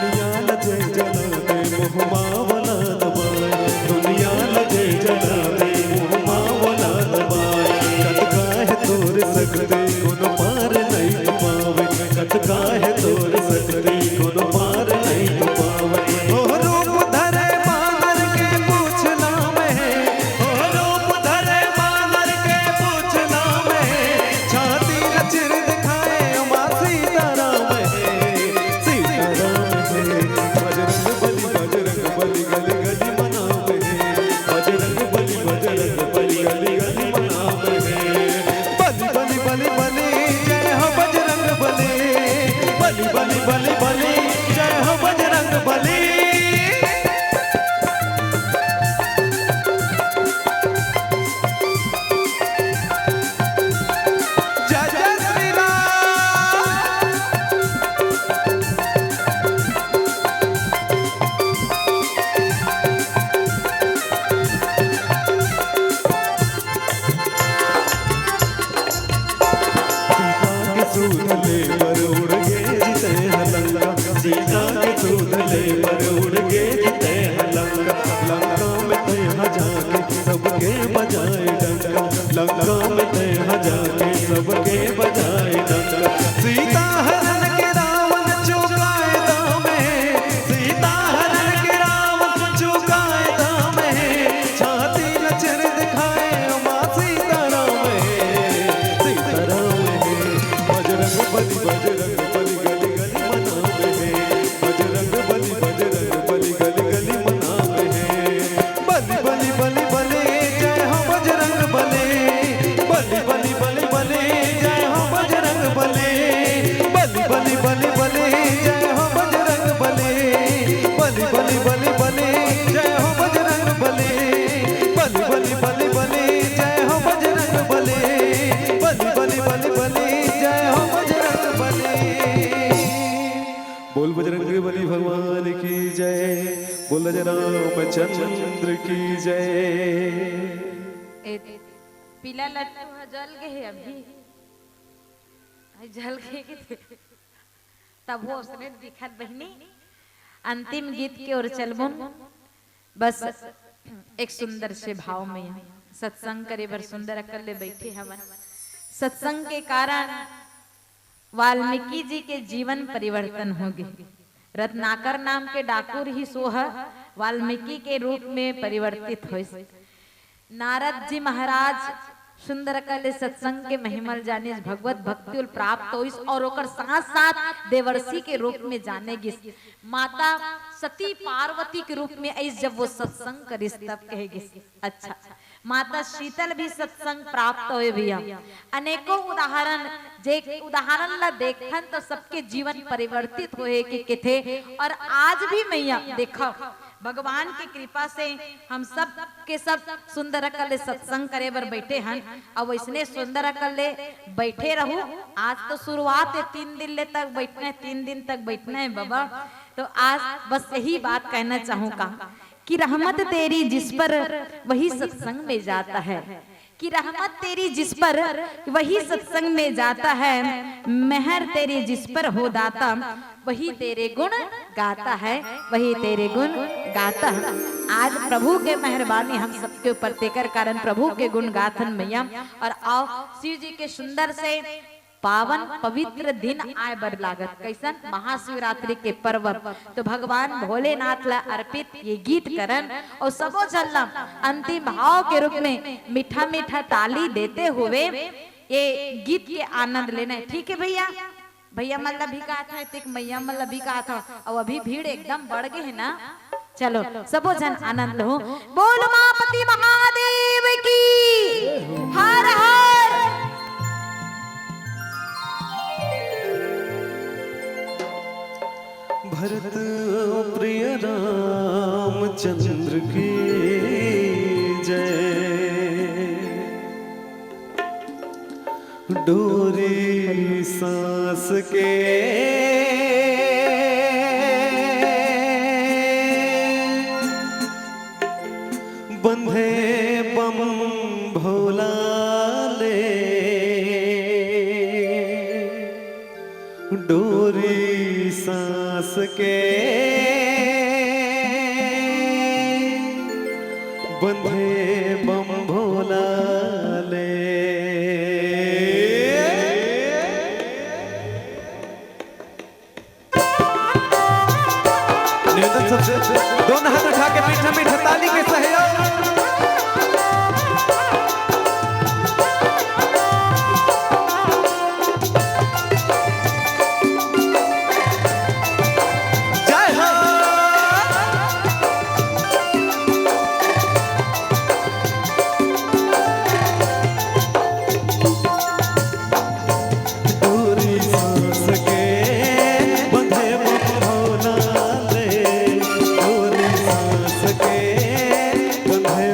दुनिया ल जय जला दे, मुँह मा वाला दबाए। दुनिया ल जय जला दे, मुँह मा वाला दबाए। कतका हे तोर शक्ति, कोनो पार नइ पावे। कतका हे तोर शक्ति, कोनो पार नइ पावे। ओ रूप धरे बानर के पूछ नाम हे। ओ रूप धरे बानर के पूछ नाम हे। छाती ल चीर दिखाए माँ सीताराम हे। सीताराम हे। बजरंग बली, बजरंग बली, गली गली मनाम हे। बजरंग बली, बजरंग बली, गली गली मनाम हे। बली, बली, बली, बली, जय हो बजरंग बली। बली, बली, बली, बली, जय हो बजरंग बली। जय जय श्री राम। सीता के सूध ले बर उड़ गे जी तैं ह लंका। सीता के सूध ले बर उड़ गे जी तैं ह लंका। लंका में तैं ह जाके सबके बजाए डंका। लंका में तैं ह जाके सबके बजाए डंका। सीता हरण के रावण चौकाए दाम हे। सीता हरण के रावण चौकाए दाम हे। छाती ल चीर दिखाए माँ सीताराम हे। सीताराम हे। बजरंग बली, बजरंग बली, गली गली मनाम हे। बजरंग बली, बजरंग बली, गली गली मनाम हे। बली, बली, बली, बली, जय हो बजरंग बली। बली, बली, बली, बली, जय हो बजरंग बली। बली, बली, बली, बली, जय हो बजरंग बली। बली, बली, बली, बली, जय हो बजरंग बली। बली, बली, बली, बली, जय हो बजरंग बली। बली, बली, बली, बली, जय हो बजरंग बली। बोल बजरंग बली भगवान की जय। बोल राजा रामचंद्र की जय। ए, पीला लट्टू ह जल गे हे अभी। आई जल गे हे। तब वो उसने दिखत बहिनी। अंतिम गीत के ओर चलबोन। बस एक सुंदर से भाव में सत्संग करे बर सुंदर अकन ले बैठे हवन। सत्संग के कारण वाल्मीकि जी के जीवन परिवर्तन हो गे। रत्नाकर नाम के डाकू रिहिस, वो ह वाल्मीकि के रूप में परिवर्तित होइस। नारद जी महाराज सुंदर अकन ले सत्संग के महिमा ल जानिस, भगवत भक्ति ल प्राप्त होइस और ओकर साथ साथ देवर्षि के रूप में जाने गिस। माता सती पार्वती के रूप में आइस, जब वो सत्संग करिस तब कहे गिस। अच्छा, माता शीतल भी सत्संग प्राप्त होए भैया। अनेकों उदाहरण, जे उदाहरण ला देखथन तो सबके जीवन परिवर्तित होए के कथे। और आज भी मैया देखो, भगवान की कृपा से हम सब के सब सुंदर अकन ले सत्संग करे बर बैठे हन। अब वैसने सुंदर अकन ले बैठे रहू। आज तो शुरुआत है, तीन दिन ले तक बैठना है, तीन दिन तक बैठना है बाबा। तो आज बस यही बात कहना चाहूँ का कि रहमत तेरी जिस पर वही सत्संग में जाता है, कि रहमत तेरी जिस पर वही सत्संग में जाता है, मेहर तेरी जिस पर हो दाता वही तेरे गुण गाता है, वही तेरे गुण गाता है। आज प्रभु के मेहरबानी हम सबके ऊपर, तेकर कारण प्रभु के गुण गाथन मैया। और आओ शिव जी के सुंदर से पावन पवित्र दिन आए बर लागत, कैसन? महाशिवरात्रि के पर्व। तो भगवान भोलेनाथ ला अर्पित ये गीत करन और सबो झन ला अंतिम भाव के रूप में मीठा मीठा ताली देते हुए ये गीत के आनंद लेना है। ठीक है भैया, भैया मन ला भी कहा था, तिक मैया मन ला भी कहा था। और अभी भीड़ एकदम बढ़ गए है ना। चलो, सबो झन आनंद लो। बोल उमापति महादेव की, हर हर। भरत प्रिय रामचंद्र की जय। डोरी सांस के बंधे बम भोला ले, डोरी सांस के बंधे बम भोला ले। निवेदन सबसे दोनों हाथ उठा के मीठा मीठा ताली के सहयोग। जय हो। डोरी सांस के बंधे बम भोला ले, डोरी सांस के बंधे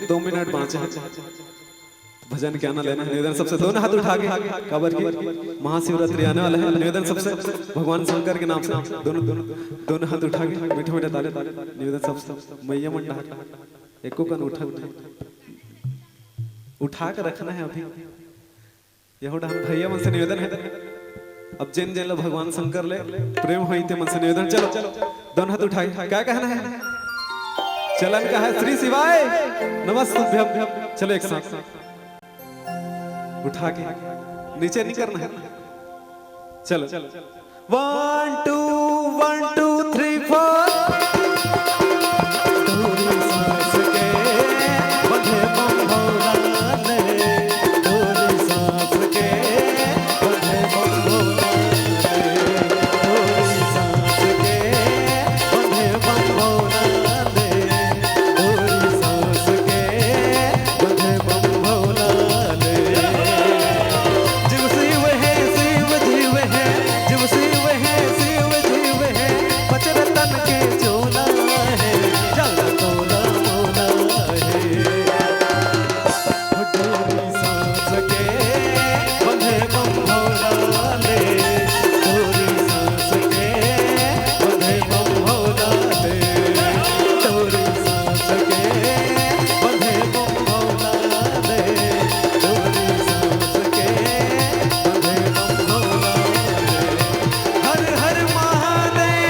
दो मिनट बाँचे हे। भजन के आनंद लेना हे। निवेदन सबसे दोनों हाथ उठा के, काबर कि महाशिवरात्रि आने वाला हे। निवेदन सबसे भगवान शंकर के नाम से दोनों, दोनों, दोनों हाथ उठा के मीठे मीठे ताली। निवेदन सबसे मैया मन डहर एको कन उठा, उठा, उठा के रखना हे अभी। यहू डहर भैया मन से निवेदन हे, अब जेन जेन ला भगवान शंकर ले प्रेम होही ते मन से निवेदन। चलो, दोनों हाथ उठाए, का कहना हे? चलन का हे श्री शिवाय नमस्तुभ्यम। चलो एक साथ उठा के नीचे नहीं करना हे। चलो, one two, one two, three four. तोरी सांस के बंधे बम भोला ले, तोरी सांस के बंधे बम भोला ले, तोरी सांस के बंधे बम भोला ले, तोरी सांस के बंधे बम भोला ले। जीव शिव हे, शिव जीव हे, जीव शिव हे, शिव जीव हे, पचर तन के चोला हे, जाना तोला मोला हे। डोरी सांस के बंधे बम भोला ले, डोरी सांस के बंधे बम भोला ले, डोरी सांस के बंधे बम भोला ले, डोरी सांस के बंधे बम भोला ले। हर हर महादेव।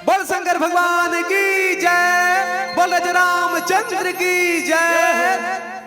बोल शंकर भगवान की जय, बोल राजा रामचंद्र की जय।